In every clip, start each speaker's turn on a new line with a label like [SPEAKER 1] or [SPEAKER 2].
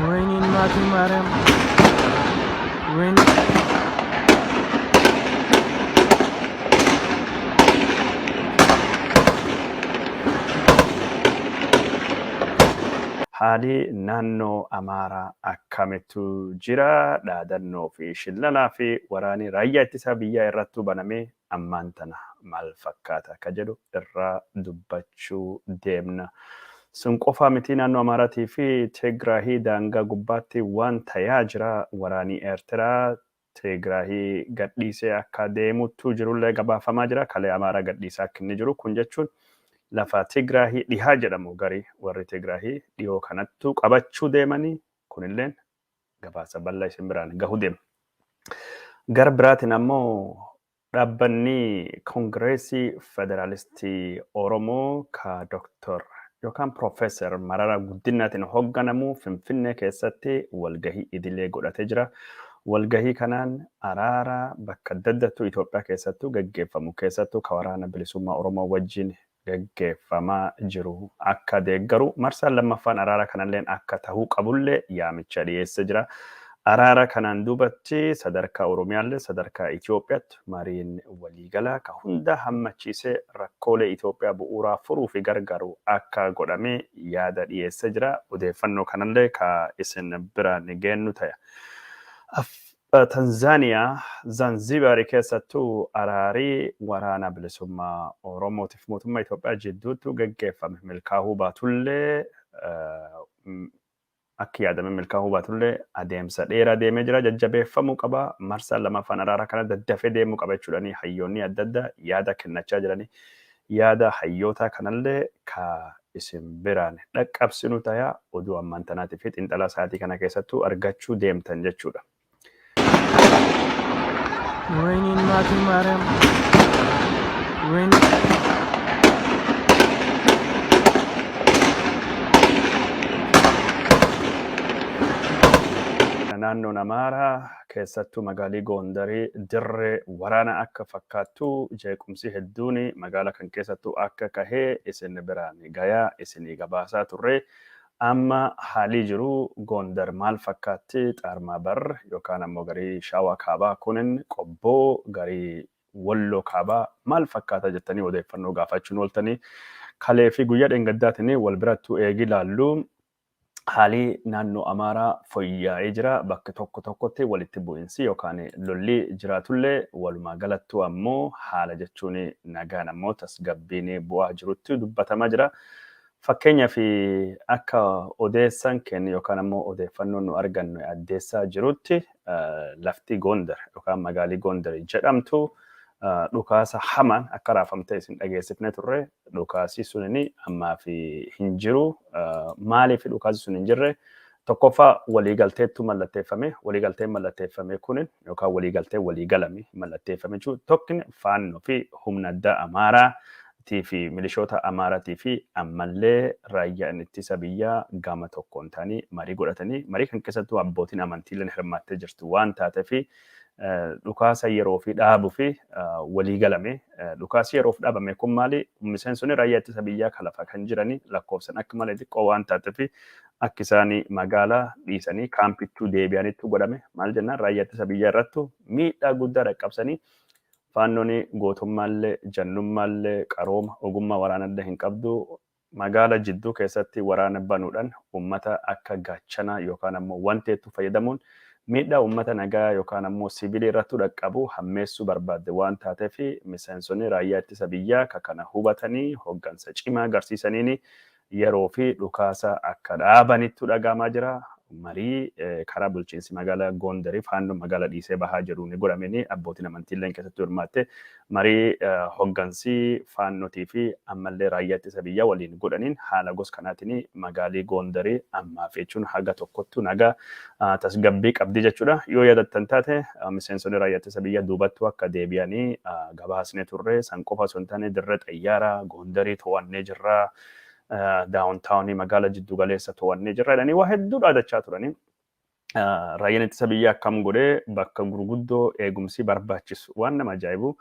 [SPEAKER 1] ወይኔ እናቴ ማርያም ወይኔ።
[SPEAKER 2] Haalii naannoo Amaaraa akkamittu jira? Dhaadannoo fi shillalaa fi waraanii raayyaa ittisaa biyyaa irrattuu banamee ammaan tana maal fakkaata akka jedhu irraa dubbachuu deemna. Sun qofaa miti, naannoo Amaaraatii fi Tigraahii daangaa gubbaatti waan tayaa jira. Waraanii Eertiraa Tigraahii gadhiisee akka deemuttu jirullee gabaafamaa jira. Kalee Amaaraa gadhiisaa akka inni jiru kun jechuun lafa Tigraahii dhihaa jedhamu garii warri Tigraahii dhiyoo kanattu qabachuu deemanii, kunilleen gabaasa bal'aa isin biraan gahuu deema. Gara biraatiin ammoo dhaabbanni Kongireesii Federaalistii Oromoo ka Doktor yookaan Piroofeesar Mararaa Guddinaatiin hoogganamu Finfinnee keessatti walgahii idilee godhatee jira. Walgahii kanaan araara bakka adda addattuu Itoophiyaa keessattuu gaggeeffamu, keessattuu ka waraana bilisummaa Oromoo wajjin gaggeeffamaa jiru akka deeggaru, marsaan lammaffaan araara kanalleen akka tahuu qabullee yaamicha dhiyeessee jira. Araara kanaan duubatti sadarkaa Oromiyaallee sadarkaa Itoophiyaatti mariin waliigalaa ka hunda hammachiisee rakkoolee Itoophiyaa bu'uuraa furuu fi gargaaru akka godhamee yaada dhiyeessee jira. Odeeffannoo kanallee ka isin biraan geennu taya. Tanzaaniyaa Zanzibaarii keessattuu araarii waraana bilisummaa Oromootiif mootummaa Itoophiyaa jidduutti gaggeeffame milkaa'uu baatullee, akka yaadame milkaa'uu baatullee, adeemsa dheeraa deemee jira, jajjabeeffamuu qaba. Marsaan lamaffaan araara kana daddafee deemuu qaba jechuudhani hayyoonni adda addaa yaada kennachaa jiranii. Yaada hayyootaa kanallee ka isin biraan dhaqqabsinu tayaa oduu ammaan tanaatii fi xiinxalaa sa'aatii kana keessattuu argachuu deemtan jechuudha.
[SPEAKER 1] ወይኔ እናቴ ማርያም ወይኔ።
[SPEAKER 2] Naannoon Amaaraa keessattuu magaalii Goondarii dirree waraana akka fakkaattu, jeequmsi hedduun magaala kan keessattuu akka kahee isin biraan gayaa isinii gabaasaa turre. Amma haalii jiru Goondar maal fakkaatti? Xaarmaa bar yookaan ammoo garii Shaawaa Kaabaa kunin Qobboo, garii Walloo Kaabaa maal fakkaata jettanii odeeffannoo gaafachuun ooltanii. Kalee fi guyyaa dheengaddaatiin wal birattuu eegi laallu haalii naannoo Amaaraa fooyya'ee jira. Bakka tokko tokkotti walitti bu'insi yookaan lolli jiraatullee, walumaa galattuu ammoo haala jechuun nagaan ammoo tasgabbiin bu'aa jirutti dubbatamaa jira. Fakkeenyaaf akka odeessan kennu yookaan ammoo odeeffannoon nu argannu addeessaa jirutti, lafti Gondar yookaan magaalii Gondar jedhamtu dhukaasa hamaan akka raafamtee isin dhageessifnee turre. Dhukaasi sunini ammaa fi hin jiru. Maaliif dhukaasi sun hin jirre? Tokkoffaa, waliigalteettu mallatteeffame. Waliigalteen mallatteeffame kunin yookaan waliigaltee waliigalame mallatteeffame jechuun tokkni Faannoo fi humna addaa Amaaraa fi milishoota Amaaraatii fi ammallee raayyaan ittisa biyyaa gama tokkoon ta'anii marii godhatanii, marii kan keessattuu abbootiin amantiileen hirmaattee jirtu waan taateef, dhukaasa yeroo fi dhaabuu fi walii galame. Dhukaasi yeroof dhaabame kun maali? Miseensonni raayyaa ittisa biyyaa kan lafa kan jiranii lakkoofsan akka malee xiqqoo waan taateef, akka isaan magaalaa dhiisanii kaampittuu deebi'anittu godhame. Maal jennaan, raayyaa ittisa biyyaa irrattu miidhaa guddaa dhaqqabsanii. Faannoon gootummaallee, jannummaallee, qarooma ogummaa waraanallee hin qabdu. Magaala jidduu keessatti waraana banuudhaan uummata akka gaachanaa yookaan ammoo wanteettu fayyadamuun miidhaa uummata nagaa yookaan ammoo siviilii irrattu dhaqqabu hammeessuu barbaadde waan taateef, miseensonni raayyaa ittisa biyyaa ka kana hubatanii hoggansa cimaa agarsiisaniin yeroo fi dhukaasa akka dhaabanittu dhagahamaa jira. Marii karaa bulchiinsi magaalaa Gondarii Faannoo magaalaa dhiisee bahaa jedhu ni godhameni, abbootiin amantiillee keessatti hirmaatte, marii hoggansi Faannootii fi ammallee raayyaa ittisa biyyaa waliin godhaniin haala gos kanaatiin magaalii Gondarii ammaaf jechuun haga tokkottu nagaa tasgabbii qabdi jechuudha. Yoo yaadattan taate, miseensonni raayyaa ittisa biyyaa duubattuu akka deebi'anii gabaasnee turre. San qofa osoo hin taane, dirree xayyaaraa Gondarii to'annee jirra, downtownii magaala jiddu galeessa to'annee jirra jedhanii waa hedduu dhaadachaa turanii. Raayyaan ittisa biyyaa akkam godhee bakka gurguddoo eegumsi barbaachisu, waan nama ajaa'ibu,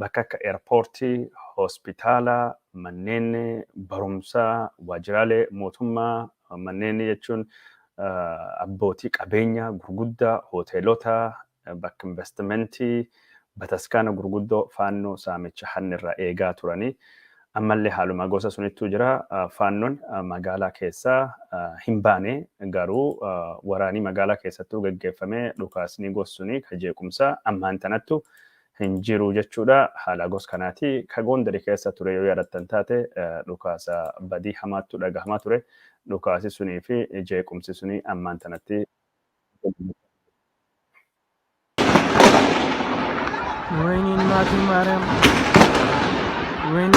[SPEAKER 2] bakka akka eerpoortii, hospitaala, manneen barumsaa, waajjiraalee mootummaa, manneen jechuun Abbootii qabeenyaa gurguddaa, hoteelota, bakka investimentii, bataskaana gurguddoo Faannoo saamicha hannirraa eegaa turanii. Ammallee haaluma gosa sunittuu jira. Faannoon magaalaa keessaa hin baane, garuu waraanii magaalaa keessattuu gaggeeffamee dhukaasni gossuni ka jeequmsaa ammaan tanattu hin jiru jechuudha. Haala gos kanaati. Ka Gondari keessa ture yoo yaadattan taate, dhukaasa badii hamaattu dhagahamaa ture. Dhukaasi sunii fi jeequmsi suni ammaan tanatti.
[SPEAKER 1] ወይኔ እናቴ ማርያም፣ ወይኔ።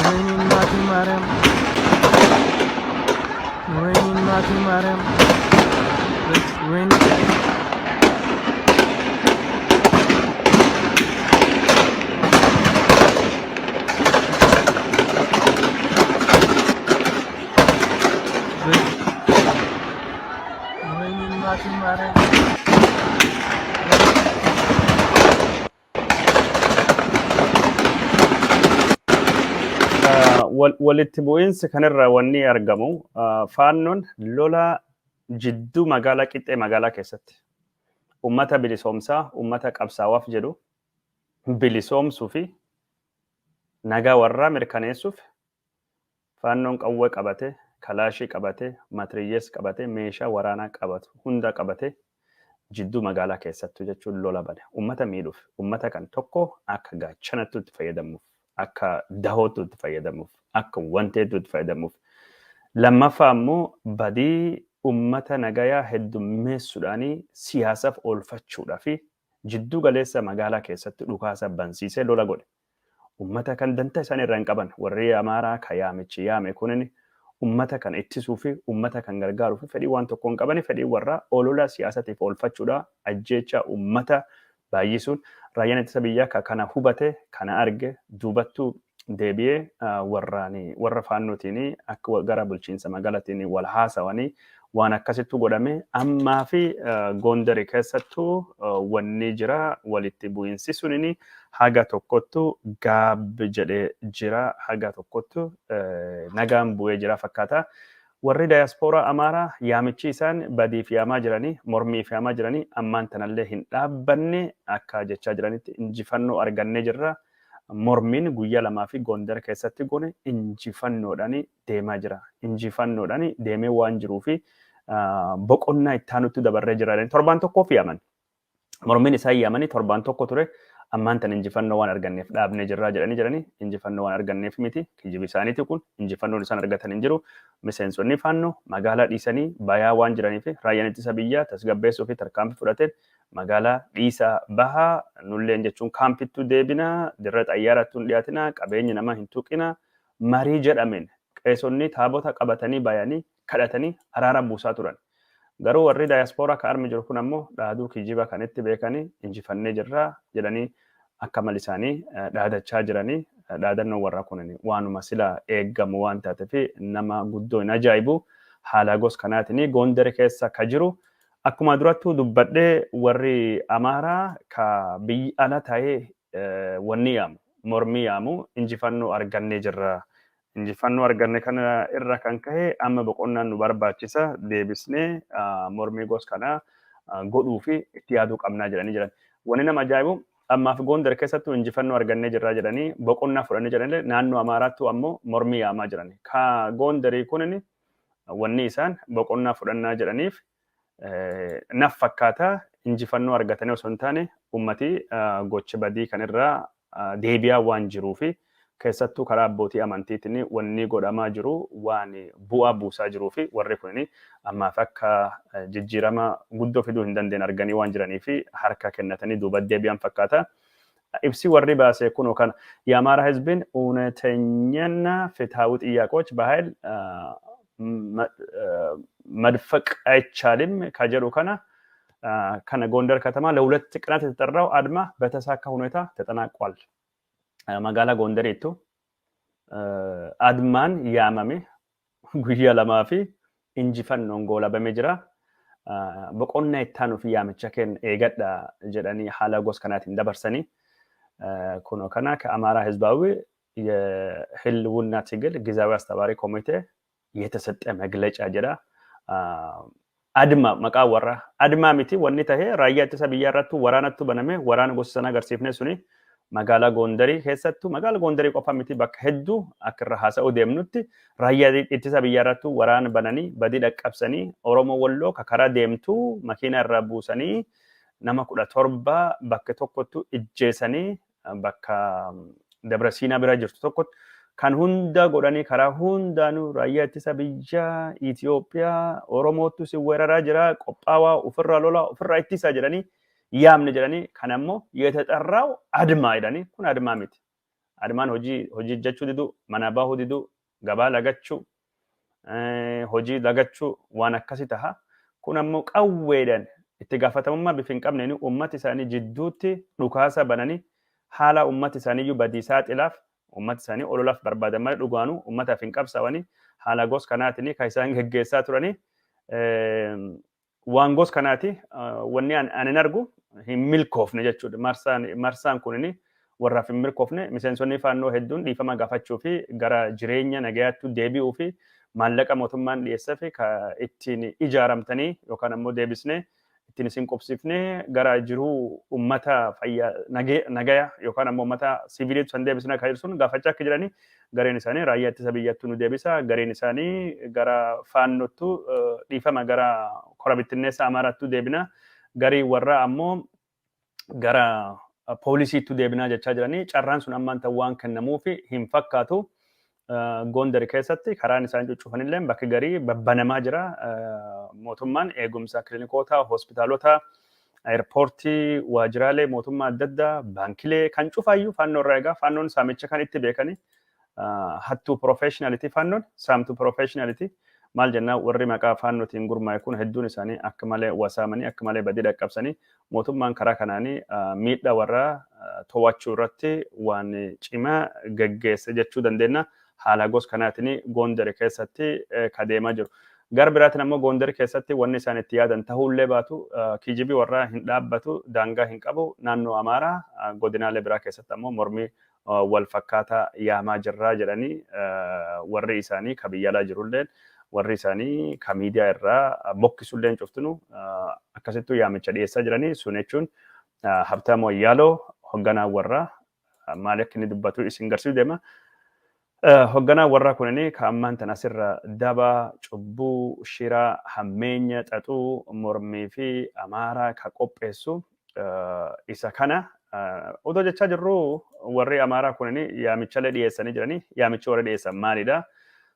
[SPEAKER 1] ወይኔ እናቴ ማርያም፣ ወይኔ እናቴ ማርያም፣ ወይኔ። ወይኔ እናቴ ማርያም።
[SPEAKER 2] Walitti bu'iinsi kanarraa wanni argamu, Faannoon lola jidduu magaalaa qixxee magaalaa keessatti ummata bilisoomsaa, ummata qabsaawaaf jedhu bilisoomsuu fi nagaa warraa mirkaneessuuf Faannoon qawwee qabate, kalaashii qabate, matiriyyees qabate, meeshaa waraanaa qabatu hunda qabate jidduu magaalaa keessattuu jechuun lola bane ummata miidhuuf, ummata kan tokko akka gaachanattu itti fayyadamuuf, akka dahootu itti fayyadamuuf, akka wanteetu itti fayyadamuuf. Lammaffaa immoo badii ummata nagayaa heddummeessuudhaanii siyaasaaf oolfachuudhaa fi jidduu galeessa magaalaa keessatti dhukaasa bansiisee lola godhe. Ummata kan danta isaan irraa hin qaban warri Amaaraa ka yaamichi yaame kunin ummata kan ittisuu fi ummata kan gargaaruu fi fedhii waan tokko hin qabani. Fedhii warra olola siyaasatiif oolfachuudha, ajjeecha ummata baay'isuun. Raayyaan ittisa biyyaa ka kana hubate, kana arge, duubattuu deebi'ee warraani warra Faannootiin akka gara bulchiinsa magaalaatiin wal haasawanii waan akkasittu godhame. Ammaa fi Gondari keessattuu wanni jira, walitti bu'iinsi sunini haga tokkottu gaab jedhee jira, haga tokkottu nagaan bu'ee jira fakkaata. Warri daayaspooraa Amaaraa yaamichi isaan badiif yaamaa jiranii, mormiif yaamaa jiranii ammaan tanallee hin dhaabbanne. Akka jechaa jiranitti injifannoo argannee jirra. Mormiin guyyaa 2 fi Gondar keessatti goone injifannoodhaan deemaa jira. Injifannoodhaan deemee waan jiruu fi boqonnaa itti aanutti dabarree jira. Torbaan tokkoof yaaman. Mormiin isaan yaamanii torbaan tokko ture. Ammaan tan injifannoo waan arganneef dhaabnee jirraa jedhanii jiranii. Injifannoo waan arganneef miti. Kijibi isaaniiti kun. Injifannoon isaan argatan hin jiru. Miseensonni Faannoo magaalaa dhiisanii bayaa waan jiranii fi raayyaan ittisa biyyaa tasgabbeessuu fi tarkaanfii fudhateen magaalaa dhiisaa bahaa, nulleen jechuun kaampittuu deebinaa, dirra xayyaarattuu hin dhiyaatinaa, qabeenya namaa hin tuqinaa, marii jedhameen qeesonni taabota qabatanii bayanii kadhatanii araara buusaa turan. Garuu warri daayaspooraa ka armi jiru kun ammoo dhaaduu kijiba kan itti beekanii injifannee jirra jedhanii akka mal isaanii dhaadachaa jiranii. Dhaadannoon warra kun waanuma sila eeggamu waan taateef nama guddoo hin ajaa'ibu. Haala gos kanaatiin Gondar keessa ka jiru, akkuma durattuu dubbadhee, warri Amaaraa ka biyyi ala ta'ee wanni yaamu, mormii yaamu, injifannoo argannee jirra. Injifannoo arganne kana irra kan ka'e amma boqonnaan nu barbaachisa, deebisnee mormii gos kanaa godhuu fi itti yaaduu qabnaa jedhanii jiran. Wanni nama ajaa'ibu, ammaaf Gondar keessattuu injifannoo argannee jirraa jedhanii boqonnaa fudhanii jedhanillee, naannoo Amaaraattuu ammoo mormii yaamaa jiran. Ka Gondarii kunin wanni isaan boqonnaa fudhannaa jedhaniif naf fakkaata injifannoo argatanii osoo hin taane, ummati gocha badii kanirraa deebi'aa waan jiruu fi keessattuu karaa abbootii amantiitiin wanni godhamaa jiru waan bu'aa buusaa jiruu fi warri kun ammaaf akka jijjiirama guddoo fiduu hin dandeenye arganii waan jiranii fi harka kennatanii duuba deebi'an fakkaata. Ibsi warri baase kunoo kana: የአማራ ሕዝብን እውነተኛና ፍትሃዊ ጥያቄዎች በኃይል መድፈቅ አይቻልም ka jedhu kana. ከነ ጎንደር ከተማ ለሁለት ቀናት የተጠራው አድማ በተሳካ ሁኔታ ተጠናቋል። Magaalaa Gondariitu admaan yaamame guyyaa lamaa fi injifannoon goolabamee jira. Boqonnaa itti aanuu fi yaamicha kenna eegadha jedhanii haala gosa kanaatiin dabarsanii kunoo kana ከአማራ ህዝባዊ የህልውና ትግል ጊዜያዊ አስተባባሪ ኮሚቴ የተሰጠ መግለጫ jedha. Adma maqaa warra admaa miti wanni tahe raayyaa ittisa biyyaa irrattu waraanattu baname waraana gosa sana agarsiifne suni magaalaa Gondarii keessattu magaalaa Gondarii qofa miti bakka hedduu akka irra haasa'uu deemnutti raayyaa ittisa biyyaa irrattu waraana bananii badii dhaqqabsanii Oromoo Walloo ka karaa deemtu makiina irraa buusanii nama 17 bakka tokkottu ijjeesanii bakka Dabra Siinaa bira jirtu tokkotti kan hunda godhanii karaa hundaanuu raayyaa ittisa biyyaa Itoophiyaa Oromootu si weeraraa jira, qophaawaa, ofirraa lolaa, ofirraa ittisaa jedhanii yaamne jedhanii kan ammoo የተጠራው አድማ jedhanii kun admaa miti. Admaan hojii hojjechuu diduu, mana bahuu diduu, gabaa lagachuu, hojii lagachuu waan akkasii taha. Kun ammoo qawweedhaan itti gaafatamummaa bifa hin qabneen uummata isaanii jidduutti dhukaasa bananii haala uummata isaaniiyyuu badii saaxilaaf uummata isaanii ololaaf barbaadan malee dhugaanuu uummataaf hin qabsaa'anii haala gos kanaatiin kan isaan geggeessaa turanii waan gos kanaati wanni ani argu hin milkoofne jechuudha. Marsaan kunini warraaf hin milkoofne. Miseensonni faannoo hedduun dhiifama gaafachuu fi gara jireenya nagayaatti deebi'uu fi maallaqa mootummaan dhiyeessee fi ittiin ijaaramtanii yookaan ammoo deebisnee ittiin isin qubsiifnee gara jiruu uummata fayyaa nagaya yookaan ammoo uummata siviiliitu san deebisnee kan ibsuun gaafachaa akka jiranii gareen isaanii raayyaa ittisa biyyattuu nu deebisa, gareen isaanii gara faannottu dhiifama gara kora bittinneessa Amaaraattu deebina, garii warra ammoo gara poolisiittu deebinaa jechaa jiranii carraan sun ammaan ta'u waan kennamuufi hin fakkaatu. Gondar keessatti karaan isaan cuccufanillee bakki garii babbanamaa jira. Mootummaan eegumsa kilinikota, hospitaalota, airpoortii, waajjiraalee mootummaa adda addaa, baankilee kan cufaayyuu faannoo irraa egaa. Faannoon saamicha kan itti beekani hattuu professionality, faannoon saamtuu professionality. Maal jennaa, warri maqaa faannootiin gurmaa'e kun hedduun isaanii akka malee wasaamanii akka malee badii dhaqqabsanii mootummaan karaa kanaanii miidhaa warra to'achuu irratti waan cimaa geggeesse jechuu dandeenya. Haala gos kanaatiin Gondar keessatti kadeemaa jiru. Gara biraatiin ammoo Gondar keessatti wanni isaan itti yaadan ta'ullee baatu kijibii warraa hin dhaabbatu, daangaa hin qabu. Naannoo Amaaraa godinaalee biraa keessatti ammoo mormii wal fakkaataa yaamaa jirraa jedhanii warri isaanii ka biyya alaa jirulleen warri isaanii ka miidiyaa irraa bokkisulleen cuftinu akkasittuu yaamicha dhiyeessaa jiranii. Sun jechuun Habtaamuu Ayyaaloo hoogganaa warraa maal akka inni dubbatu isin garsiisuu deema. Hoogganaa warraa kunini ka ammaan tan asirra daba, cubbuu, shiraa, hammeenya xaxuu, mormii fi Amaaraa ka qopheessu isa kana otoo jechaa jirru warri Amaaraa kunini yaamichalee dhiyeessanii jiranii. Yaamichi warra dhiyeessan maalidha?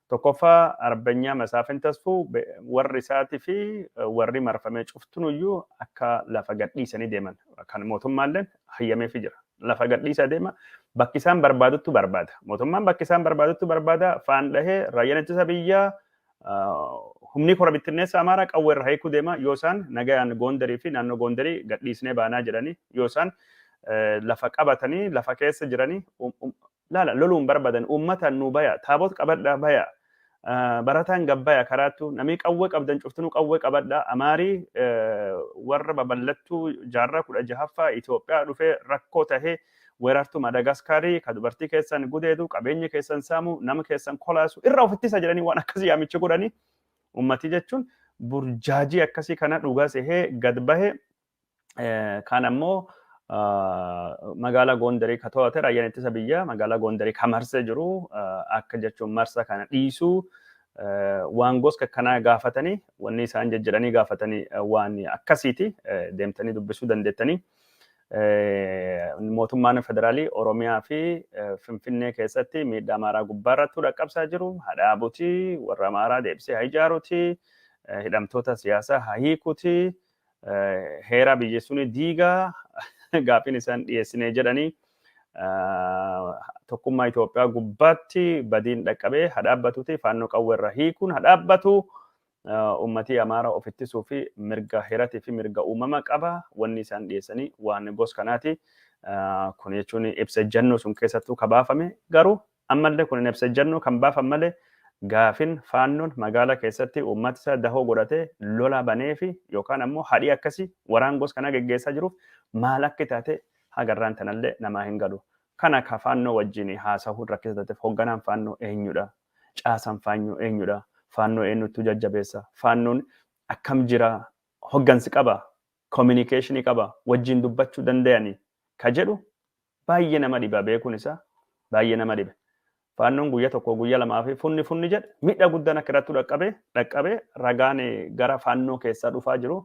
[SPEAKER 2] Tokkoffaa, Arbanyaa Masaafin Tasfuu warri isaatii fi warri marfamee cuftunuyyuu akka lafa gadhiisanii deeman kan mootummaallee hayyameefii jira. Lafa gadhiisaa deema, bakki isaan barbaaduttu barbaada. Mootummaan bakki isaan barbaaduttu barbaada. Faan dhahee raayyaan ittisa biyyaa humni kora bittinneessa Amaaraa qawwee irra hiikuu deema yoo isaan nagayaan Gondarii fi naannoo Gondarii gadhiisnee baanaa jedhanii, yoo isaan lafa qabatanii lafa keessa jiranii laala loluun barbaadan uummata nu baya, taabot qabadhaa baya, barataan gabbaya karaattu, namni qawwee qabdan cuftunuu qawwee qabadhaa, Amaarii warra babal'attuu jaarraa 16ffaa Itoophiyaa dhufee rakkoo tahee weerartuu Madagaskaarii ka dubartii keessan gudeedu, qabeenya keessan saamu, nama keessan kolaasu irraa ofittisa jedhanii waan akkasii yaamicha godhanii uummatii jechuun burjaajii akkasii kana dhugaa sehee gad bahe. Kan ammoo magaalaa Gondarii ka to'ate raayyaan ittisa biyyaa magaalaa Gondarii ka marsee jiru akka jechuun marsa kana dhiisuu waan gosa kanaa gaafatanii wanni isaan jejjedhanii gaafatanii waan akkasiiti, deemtanii dubbisuu dandeettanii. Mootummaan federaalii Oromiyaa fi Finfinnee keessatti miidhaa Amaaraa gubbaarratti dhaqqabsaa jiru. Hadhaabuti, warra Amaaraa deebisee haa ijaaruti, hidhamtoota siyaasaa haa hiikuti, heera biyyi suni diigaa gaafiin isaan dhiyeessinee jedhanii tokkummaa Itoophiyaa gubbaatti badiin dhaqqabee haa dhaabbatuti, faannoo qawwee irra hiikuun haa dhaabbatu. Uummatii Amaaraa of ittisuu fi mirga heeratii fi mirga uumama qaba. Wanni isaan dhiyeessanii waan gos kanaati. Kun jechuun ibsa ejjennoo sun keessattuu kabaafame, garuu ammallee kun ibsa ejjennoo kan baafan malee gaafin Faannoon magaalaa keessatti uummata isaa dahoo godhatee lola banee fi yookaan ammoo hadhii akkasii waraan gos kanaa geggeessaa jiruuf maal akka taate hagarraan tanallee namaa hin galu. Kana ka Faannoo wajjin haasa'uun rakkisa taateef, hoogganaan Faannoo eenyudha? Caasaan Faannoo eenyudha? Faannoo eenyuttu jajjabeessa? Faannoon akkam jira? Hoggansi qaba? Communication qaba? Wajjin dubbachuu danda'anii? Ka jedhu baay'ee nama dhiba, beekuun isaa baay'ee nama dhiba. Faannoon guyyaa tokko, guyyaa lamaa fi funni funni jedhe miidhaa guddaan akka irratti dhaqqabee ragaan gara Faannoo keessaa dhufaa jiru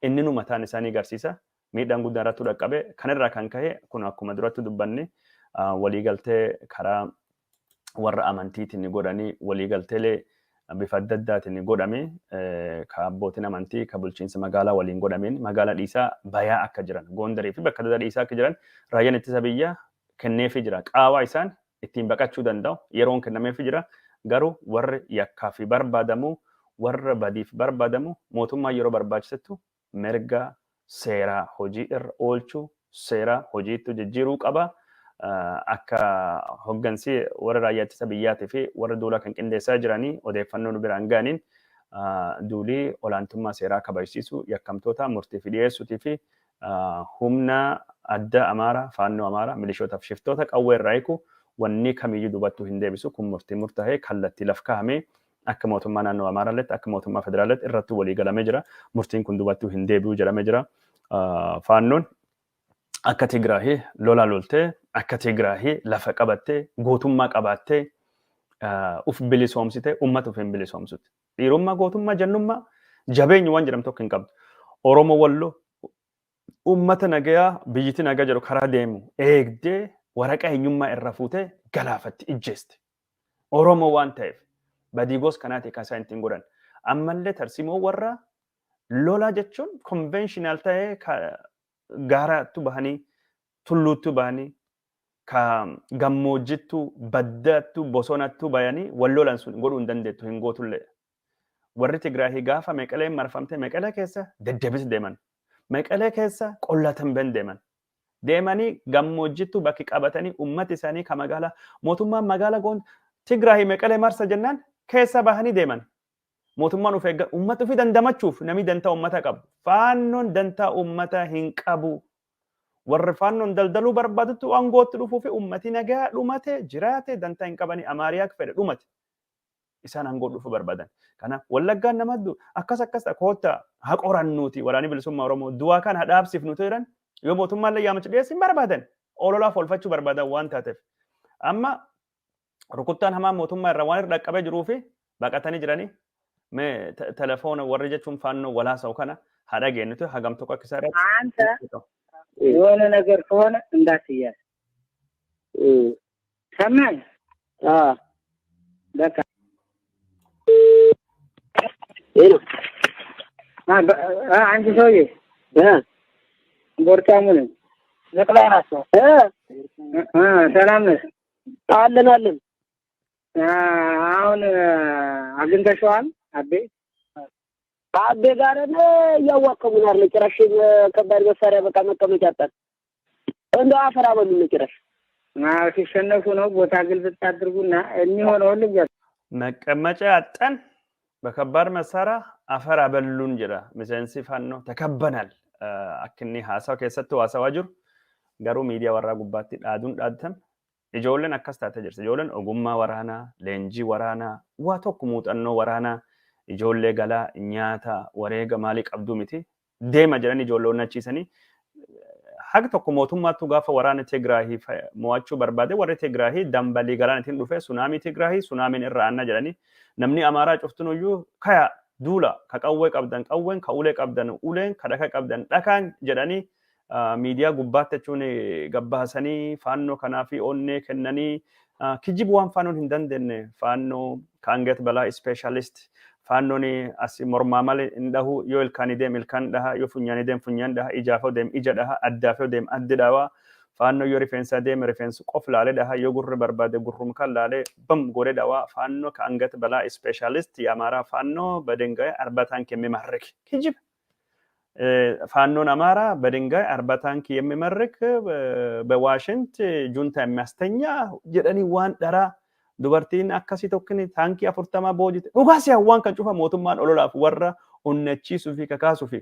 [SPEAKER 2] inni nu mataan isaanii agarsiisa. Miidhaan guddaan irratti dhaqqabee kanarraa kan ka'e kun akkuma duratti dubbanne waliigaltee karaa warra amantiitiin godhanii, waliigalteelee bifa adda addaatiin godhame, ka abbootiin amantii ka bulchiinsa magaalaa waliin godhameen magaalaa dhiisaa bayaa akka jiran, Goondarii fi bakka adda dhiisaa akka jiran raayyaan ittisa biyyaa kenneefii jira. Qaawaa isaan ittiin baqachuu danda'u yeroon kennameefii jira. Garuu warri yakkaa fi barbaadamu, warra badiif barbaadamu, mootummaa yeroo barbaachisettu mirga seeraa hojii irra oolchuu, seeraa hojiitti jijjiiruu qaba. Akka hoggansi warra raayyaa ittisa biyyaatii fi warra duulaa kan qindeessaa jiranii odeeffannoo nu biraan ga'aniin, duulii olaantummaa seeraa kabajsiisu, yakkamtoota murtii fi dhiyeessuutii fi humna adda Amaaraa, Faannoo Amaaraa, milishootaaf shiftoota qawwee irraa hiiku wanni kamiyyuu dubattuu hin deebisu. Kun murtii murtaa'ee kallattii laf kaa'amee akka mootummaa naannoo Amaaraalletti akka mootummaa federaaletti irratti walii galamee jira. Murtiin kun dubattuu hin deebi'u jedhamee jira. Faannoon akka Tigraahii lola loltee, akka Tigraahii lafa qabattee, gootummaa qabaattee, uf bilisoomsitee uummata of hin bilisoomsutti. Dhiirummaa, gootummaa, jannummaa, jabeenyi waan jedhamu tokko hin qabdu. Oromoo Walloo uummata nagayaa biyyiti nagaa jedhu karaa deemu eegdee waraqaa eenyummaa irra fuutee galaafatti ijjeeste. Oromoo waan ta'eef badii gos kanaati kan isaan ittiin godhan. Ammallee tarsimoo warra lolaa jechuun conventional ta'ee gaaraattu bahanii, tulluuttu bahanii, ka gammoojjittu, baddaattu, bosonattu bayanii wal lolan sun godhuu hin dandeettu, hin gootullee. Warri Tigraahii gaafa Meqaleen marfamte Meqalee keessa deddeebis deeman. Meqalee keessa qollatan ben deeman. Deemanii gammoojjittu bakki qabatanii ummati isaanii ka magaalaa mootummaan magaala goon Tigraahii Meqalee marsa jennaan keessa bahanii deeman. Mootummaan of eegga ummata ofii dandamachuuf namni dantaa ummata qabu. Faannoon dantaa ummata hin qabu. Warri Faannoon daldaluu barbaadutti aangootti dhufuu fi ummati nagaa dhumate jiraate dantaa hin qabanii. Amaariyaa fedhe dhumate. Isaan aangoo dhufuu barbaadan. Kanaaf Wallaggaan nama akkas akkas koottaa haa qorannuuti, Waraanni Bilisummaa Oromoo du'aa kan haa dhaabsifnu jedhan yoo mootummaallee yaamacha dhiyeessin barbaadan ololaaf oolfachuu barbaadan waan taateef. Amma rukuttaan hamaa mootummaa irraa waan irra dhaqqabee jiruu fi baqatanii jiranii mee telefoona warri jechuun Faannoo walaasa'u kana haa dhageenyutu hagam tokko akka isaa irratti.
[SPEAKER 3] አንተ የሆነ ነገር ከሆነ እንዳትያዝ ሰማኝ። በቃ
[SPEAKER 4] ሄሎ።
[SPEAKER 3] አንቺ ሰውዬ ቦርጫሙ ነኝ።
[SPEAKER 4] ዘቅላይ ናቸው።
[SPEAKER 3] ሰላም ነህ?
[SPEAKER 4] አለን አለን።
[SPEAKER 3] አሁን አግኝተሽዋል? አቤ
[SPEAKER 4] አቤ ጋር እያዋከቡን አይደለ? ጭራሽ ከባድ መሳሪያ በቃ መቀመጫ አጣን። እንደው አፈር አበሉን ጭራሽ።
[SPEAKER 3] ሲሸነፉ ነው። ቦታ ግልብጥ አድርጉና የሚሆነውን ልንገር።
[SPEAKER 2] መቀመጫ አጠን በከባድ መሳሪያ አፈር አበሉን jedha miseensi Faannoo. Takabbanal akka inni haasawa keessattuu haasawaa jiru garuu miidiyaa warraa gubbaatti dhaaduun dhaadatan ijoolleen akkas taatee jirti. Ijoolleen ogummaa waraanaa, leenjii waraanaa, waa tokko muuxannoo waraanaa, ijoollee galaa nyaata wareega maalii qabduu miti. Deema jedhanii ijoollee onnachiisanii haga tokko mootummaattu gaafa waraana Tigraahii mo'achuu barbaade warri Tigraahii dambalii galaanatiin dhufe, sunaamii Tigraahii sunaamiin irra aanna jedhanii, namni Amaaraa cuftunuyyuu kaya duula, ka qawwee qabdan qawween, ka ulee qabdan uleen, ka dhaka qabdan dhakaan jedhanii miidiyaa gubbaatti jechuun gabbaasanii Faannoo kanaa fi onnee kennanii kijibu waan Faannoon hin dandeenye. Faannoo ከአንገት በላይ specialist, Faannoon as mormaa malee hin dhahu, yoo ilkaanii deem ilkaan dhaha, yoo funyaanii deem funyaan dhaha, ijaafoo deem ija dhaha, addaafoo deem addi dhawa. Faannoo yoo rifeensa deeme rifeensi qof laalee dhaha, yoo gurri barbaade gurrum kan laalee bam godhee dhawaa. ፋኖ ከአንገት በላይ ስፔሻሊስት፣ የአማራ ፋኖ በድንጋይ 40 ታንክ የሚማርክ፣ kijiba. ፋኖን አማራ በድንጋይ 40 ታንክ የሚመርክ፣ በዋሽንት ጁንታ የሚያስተኛ jedhanii waan dharaa, dubartiin akkasii tokkini taankii 40 boojite, dhugaa si'a waan kan cufa mootummaan ololaaf warra onnachiisuu fi kakaasuu fi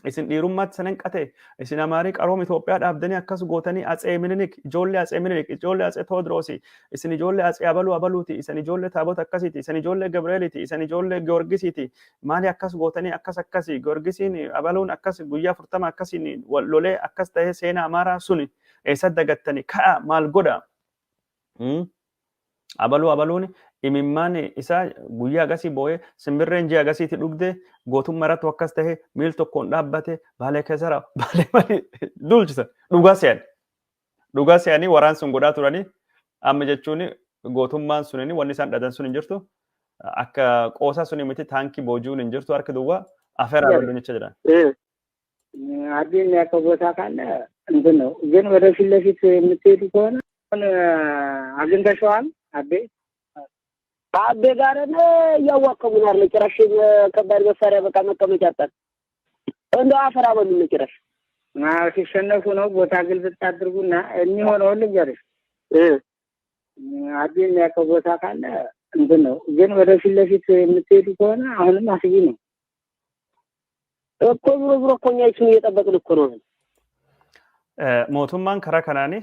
[SPEAKER 2] isin dhiirummaatti sanan qate, isin amaarii qaroom Itoophiyaa dhaabdanii akkas gootanii, Atsee Minilik, ijoollee Atsee Minilik, ijoollee Atsee Tewoodiroos, isin ijoollee Atsee abaluu abaluuti, isin ijoollee taabota akkasiiti, isin ijoollee Gabri'eeliiti, isin ijoollee Giyoorgisiiti, maali akkas gootanii, akkas akkasi Giyoorgisiin abaluun akkas guyyaa 40 akkasiin lolee akkas ta'ee, seenaa Amaaraa suni eessatti dagattanii, ka'a maal godha? Abaluu abaluun imimmaan isaa guyyaa agasii boo'ee, simbirreen ji'a agasiitti dhugde, gootummaa irratti akkas ta'e, miil tokkoon dhaabbate, baalee keessara baalee malee duulchisan, dhugaa se'an. Dhugaa se'anii waraan sun godhaa turanii. Amma jechuun gootummaan sunini wanni isaan dhadan sun hin jirtu, akka qoosaa suni miti, taankii booji'uun hin jirtu, harka duwwaa afeeraa bal'uun jecha jedhan.
[SPEAKER 3] አቢ የሚያውቀው ቦታ ካለ እንትን ነው። ግን ወደፊት ለፊት የምትሄዱ ከሆነ አሁን አግኝተሽዋል አቤ?
[SPEAKER 4] ከአቤ ጋር እያዋከቡን አይደለ? ጭራሽ ከባድ መሳሪያ በቃ መቀመጫ አጣን። እንደው አፈር አበሉን ጭራሽ።
[SPEAKER 3] አዎ፣ ሲሸነፉ ነው። ቦታ ግልብጥ አድርጉና የሚሆነውን ልንገርሽ። አቢ የሚያውቀው ቦታ ካለ እንትን ነው። ግን ወደፊት ለፊት የምትሄዱ ከሆነ አሁንም አስጊ ነው።
[SPEAKER 4] እኮ ዞሮ ዞሮ እኮ እኛ እሱን እየጠበቅን እኮ ነው።
[SPEAKER 2] Mootummaan karaa kanaani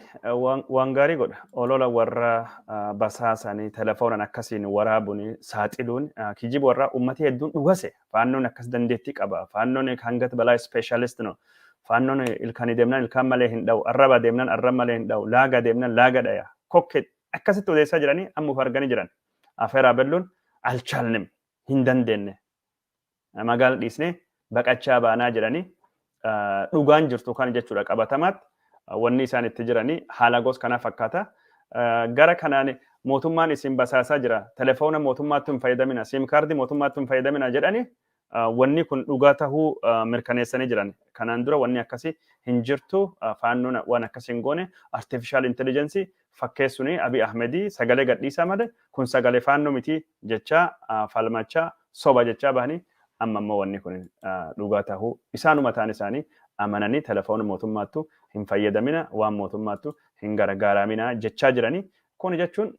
[SPEAKER 2] waan gaarii godha. Olola warra basaasanii telefoonan akkasiin waraabuun saaxiluun, kijiba warra ummati hedduun dhugase. Faannoon akkas dandeettii qaba. Faannoon ከአንገት በላይ ስፔሻሊስት ነው. Faannoon ilkaanii deemnaan ilkaan malee hin dha'u. Arraba deemnaan arraba malee hin dha'u. Laaga deemnaan laaga dhaya. Kokke akkasitti odeessaa jiranii ammuuf arganii jiran. Afeeraa belluun አልቻልንም, hin dandeenye. Magaala dhiisnee baqachaa baanaa jedhanii, dhugaan jirtu kan jechuudha, qabatamaatti wanni isaan itti jiranii haala gos kanaa fakkaata. Gara kanaan mootummaan isin basaasaa jira, telefoona mootummaatti hin fayyadamina, SIM kaardii mootummaatti hin fayyadamina jedhani, wanni kun dhugaa tahuu mirkaneessanii jiran. Kanaan dura wanni akkasii hin jirtu, faannoon waan akkasii hin goone, artificial intelligence fakkeessuun Abiy Ahmedii sagalee gadhiisaa malee kun sagalee faannoo miti jechaa falmachaa, soba jechaa bahanii, amma immoo wanni kun dhugaa tahuu isaanuma ta'an isaanii amananii, telefoona mootummaattu hin fayyadamina, waan mootummaattu hin gargaaramina jechaa jiranii. Kun jechuun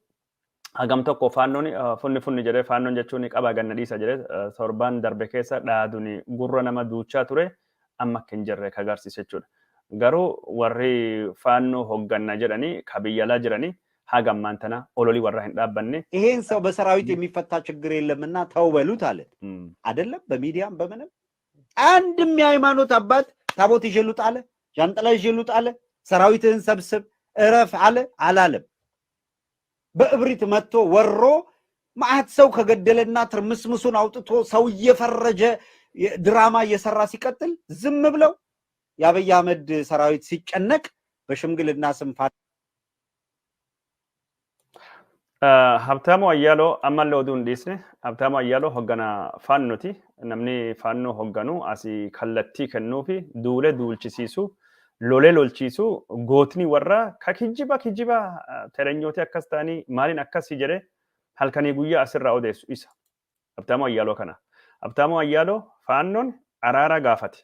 [SPEAKER 2] hagam tokko faannoon funni funni jedhee, faannoon jechuun qabaa ganna dhiisa jedhee torbaan darbe keessa dhaaduun gurra nama duuchaa ture amma akka hin jirre ka agarsiisa jechuudha. Garuu warri faannoo hogganna jedhanii ka biyya alaa jiranii haga ammaan tana ololii warra hin dhaabbanne.
[SPEAKER 5] ይሄን ሰው በሰራዊት የሚፈታ ችግር የለምና ተው በሉት አለ። አይደለም በሚዲያም በምንም አንድም የሃይማኖት አባት ታቦት ይዤ ልውጣ አለ፣ ዣንጥላ ይዤ ልውጣ አለ፣ ሰራዊትህን ሰብስብ እረፍ አለ አላለም። በእብሪት መጥቶ ወሮ መዓት ሰው ከገደለና ትርምስምሱን አውጥቶ ሰው እየፈረጀ ድራማ እየሰራ ሲቀጥል ዝም ብለው የአብይ አህመድ ሰራዊት ሲጨነቅ በሽምግልና ስም
[SPEAKER 2] Habtaamu Ayyaaloo ammallee oduu hin dhiisne. Habtaamu Ayyaaloo hoggana faannooti. Namni faannoo hogganu asii kallattii kennuufi, duulee duulchisiisu, lolee lolchiisu, gootni warra ka kijiba kijiba terenyooti akkas ta'anii maaliin akkasii jedhee halkanii guyyaa asirraa odeessu isa. Habtaamu Ayyaaloo kana. Habtaamu Ayyaaloo faannoon araara gaafate.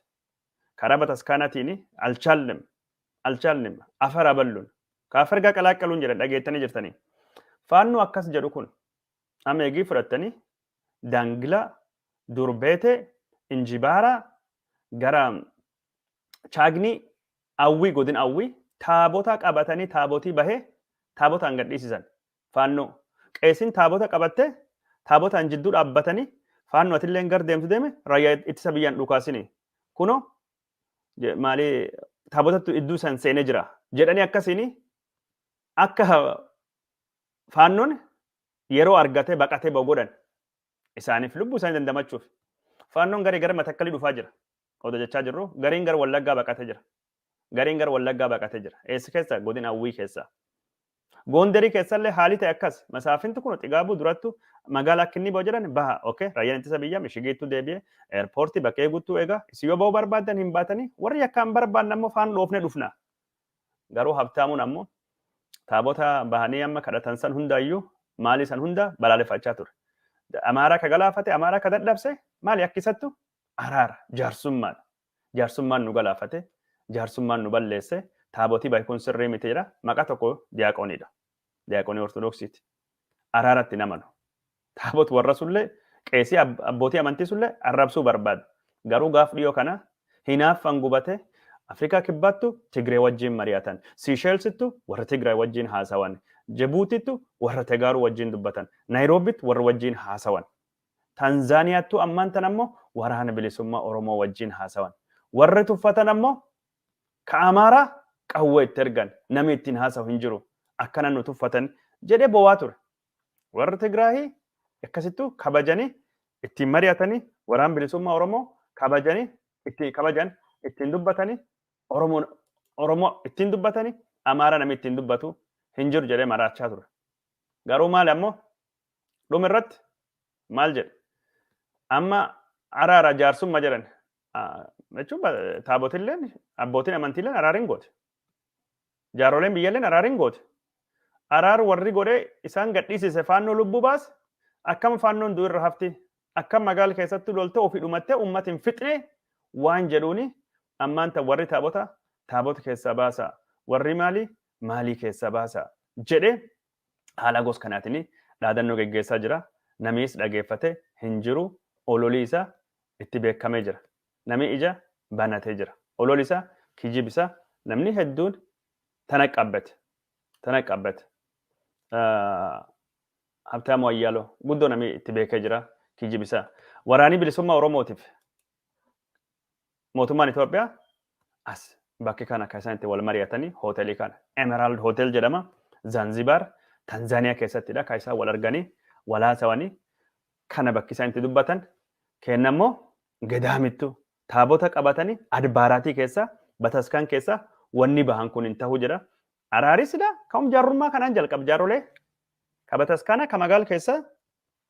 [SPEAKER 2] Karaa bataskaanaatiin አልቻልንም አልቻልንም አፈር አበሉን ከአፈር ጋር ቀላቀሉን jedhan dhageettanii jirtanii. Faannoo akkas jedhu kun amma eegii fudhattanii Daangilaa, Durbeete, Injibaaraa gara Chaagnii Awwii, godin Awwii, taabota qabatanii, taabotii bahee taabotaan gadhiisisan faannoo. Qeesiin taabota qabattee taabotaan jidduu dhaabbatanii, faannoo atillee gar deemtu deeme, raayyaa ittisa biyyaan dhukaasini. Kunoo maali taabotatu iddoo san seenee jira jedhanii, akkasiin akka faannoon yeroo argatee baqatee ba'u godhan isaaniif lubbuu isaanii dandamachuuf. Faannoon garii gara Matakkalii dhufaa jira. Odoo jechaa jirru gariin gara Wallaggaa baqatee jira. Gariin gara Wallaggaa baqatee jira. Eessa keessa? Godina Awwii keessa. Goondarii keessallee haali ta'e akkas. Masaafinti kun xigaabuu durattu magaalaa akka inni ba'u jedhan baha. Okay, raayyaan ittisa biyyaa mishigiittuu deebi'ee eerpoortii bakkee guutuu egaa isin yoo ba'uu barbaaddan hin baatanii, warri yakkaan barbaadne ammoo faan dhoofne dhufna. Garuu Habtaamuun ammoo taabota bahanii amma kadhatan san hundaayyuu maalii san hunda balaaleffachaa ture. Amaaraa ka galaafate, Amaaraa ka dadhabse maali akkisattu araara jaarsummaadha. Jaarsummaan nu galaafate, jaarsummaan nu balleesse, taabotii bahe kun sirrii miti jedha. Maqaa tokko diyaaqoniidha. Diyaaqonii Ortodoksiiti. Araaratti hin amanu. Taabot warra sullee qeesii abbootii amantii sullee arrabsuu barbaada. Garuu gaaf dhiyoo kana hinaaffan gubate Afrikaa Kibbaattu Tigree wajjin mari'atan. Siisheelsittu warra Tigraay wajjin haasawan. Jibuutittu warra Tegaaruu wajjin dubbatan. Naayiroobitti warra wajjin haasawan. Tanzaaniyaattuu ammaan tan ammoo Waraana Bilisummaa Oromoo wajjin haasawan. Warri tuffatan ammoo ka Amaaraa qawwee itti ergan, namni ittiin haasawu hin jiru, akkana nu tuffatan jedhee bowaa ture. Warri Tigraahii akkasittuu kabajanii ittiin mari'atanii, Waraan Bilisummaa Oromoo kabajanii ittiin kabajan, ittiin dubbatanii, Oromoon Oromoo ittiin dubbatanii, Amaaraa namni ittiin dubbatu hin jiru jedhee maraachaa ture. Garuu maali ammoo dhuma irratti maal jedhe? Amma araara jaarsummaa jedhan jechuun taabotilleen abbootiin amantiilleen araara hin goote. Jaaroleen biyyalleen araara hin goote. Araar warri godhee isaan gadhiisise faannoo lubbuu baase, akkam faannoon du'u irra hafti, akkam magaala keessatti lolte ofii dhumattee uummata hin fixne waan jedhuuni ammaan tan warri taabota taabota keessaa baasa, warri maalii maalii keessaa baasa jedhee haala gos kanaatiin dhaadannoo geggeessaa jira. Namiis dhageeffate hin jiru. Ololii isaa itti beekamee jira. Nami ija banatee jira. Ololi isaa, kijib isaa namni hedduun tana qabbate. Tana qabbate. Habtaamuu Ayyaaloo guddoo nami itti beekee jira kijib isaa. Waraanii Bilisummaa Oromootiif mootummaan Itoophiyaa as bakki kana kan isaan itti wal mari'atanii hoteelii kana Emerald Hotel jedhama, Zanzibar, Tanzaaniyaa keessattidha kan isaan wal arganii wal haasawanii. Kana bakki isaan itti dubbatan kennammoo gedaamittu taabota qabatanii adbaaraatii keessa bataskaan keessa wanni bahan kun hin ta'u jedha. Araarisidha ka'um jaarrummaa kanaan jalqaba, jaarrolee ka bataskaana ka magaal keessa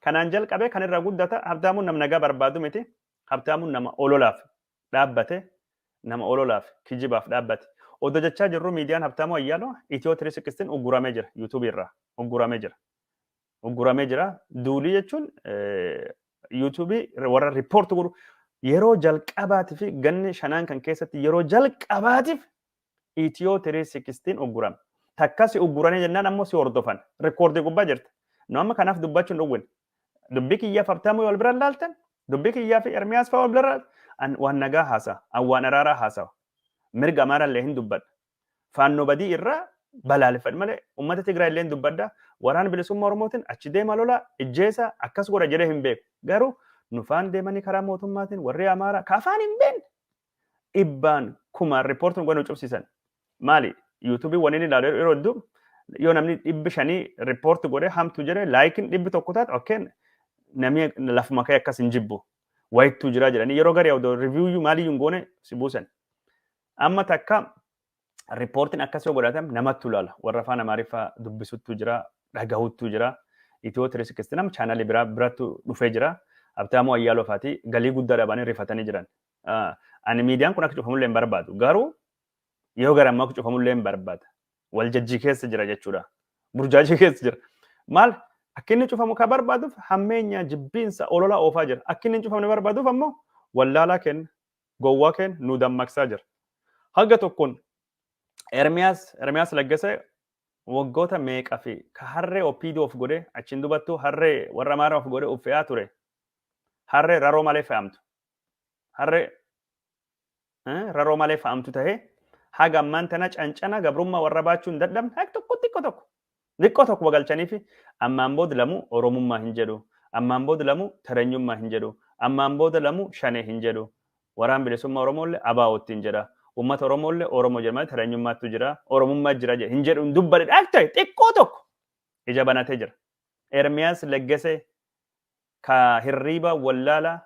[SPEAKER 2] kanaan jalqabee kan irraa guddata. Habtaamuun nam nagaa barbaadu miti. Habtaamuun nama ololaaf dhaabbate, nama ololaaf kijibaaf dhaabbate. Odoo jechaa jirru miidiyaan Habtaamuu Ayyaaloo Itiyoo 360 ugguramee jira. Yuutuubii irraa ugguramee jira. Ugguramee jira. Duulii jechuun yuutuubii warra riippoorti godhu yeroo jalqabaatiif ganni shanaan kan keessatti yeroo jalqabaatiif Itiyoo 360 uggurame. Takka si ugguranii jennaan ammoo si hordofan. Rikoordii gubbaa jirta. Nu amma kanaaf dubbachuu hin dhowwine. Dubbii kiyyaaf Habtaamuu wal bira laaltan, dubbii kiyyaa fi Ermiyaas fa'aa wal bira an waan nagaa haasa'a, an waan araaraa haasa'a. Mirga Amaaraa illee hin dubbadha. Faannoo badii irraa balaaleffadha malee uummata Tigraay illee hin dubbadha. Waraana Bilisummaa Oromootiin achi deema lolaa, ijjeesa, akkas godha jedhee hin beeku. Garuu nu faan deemanii karaa mootummaatiin warri Amaaraa ka afaan hin beekne dhibbaan kumaan riippoortiin godhan nu cufsiisan. Maali? Yuutuubii wanni inni ilaalu yeroo hedduu yoo namni 500 riippoorti godhee hamtu jedhee laayikiin 100 taate, okkeen namni lafuma ka'e akkas hin jibbu. Wayittuu jira jedhanii yeroo garii odoo riviiwuu maaliyyuu hin goone si buusan. Amma takka riippoortiin akkas yoo godhatan namattu ilaala. Warra afaan Amaariffaa dubbisuttu jira, dhagahuttu jira. Itiyoo 360 nama chaanalii biraa birattu dhufee jira. Habtaamuu Ayyaaloo faati galii guddaa dhabanii rifatanii jiran. Ani miidiyaan kun akka cufamullee hin barbaadu. Garuu yoo gara ammaa akka cufamullee hin barbaada. Wal jajjii keessa jira jechuudha. Burjaajii keessa jira. Maal akka inni cufamu kan barbaaduuf hammeenya jibbiinsa olola oofaa jira. Akka inni hin cufamne barbaaduuf ammoo wallaalaa kenna, gowwaa kenna nu dammaqsaa jira. Haga tokkoon Ermiyaas Laggasee waggoota meeqa fi ka harree OPDO of godhee achiin dubattuu harree warra Amaaraa of godhee of fe'aa ture. Harree raroo malee fe'amtu. Harree raroo malee fe'amtu tahee haga ammaan tana cancana gabrummaa warra baachuu hin dadhabne haga tokko xiqqoo tokko xiqqoo tokko bagalchanii fi ammaan booda lamuu Oromummaa hin jedhu, ammaan booda lamuu tareenyummaa hin jedhu, ammaan booda lamuu shanee hin jedhu, Waraan Bilisummaa Oromoollee ABO'tti hin jedha, uummata Oromoollee Oromoo jedha malee tareenyummaattu jira, Oromummaa jira jedhe hin jedhu, hin dubbadhe dhaagte xiqqoo tokko ija banatee jira. Ermiyaas Leggesee ka hirriiba wallaala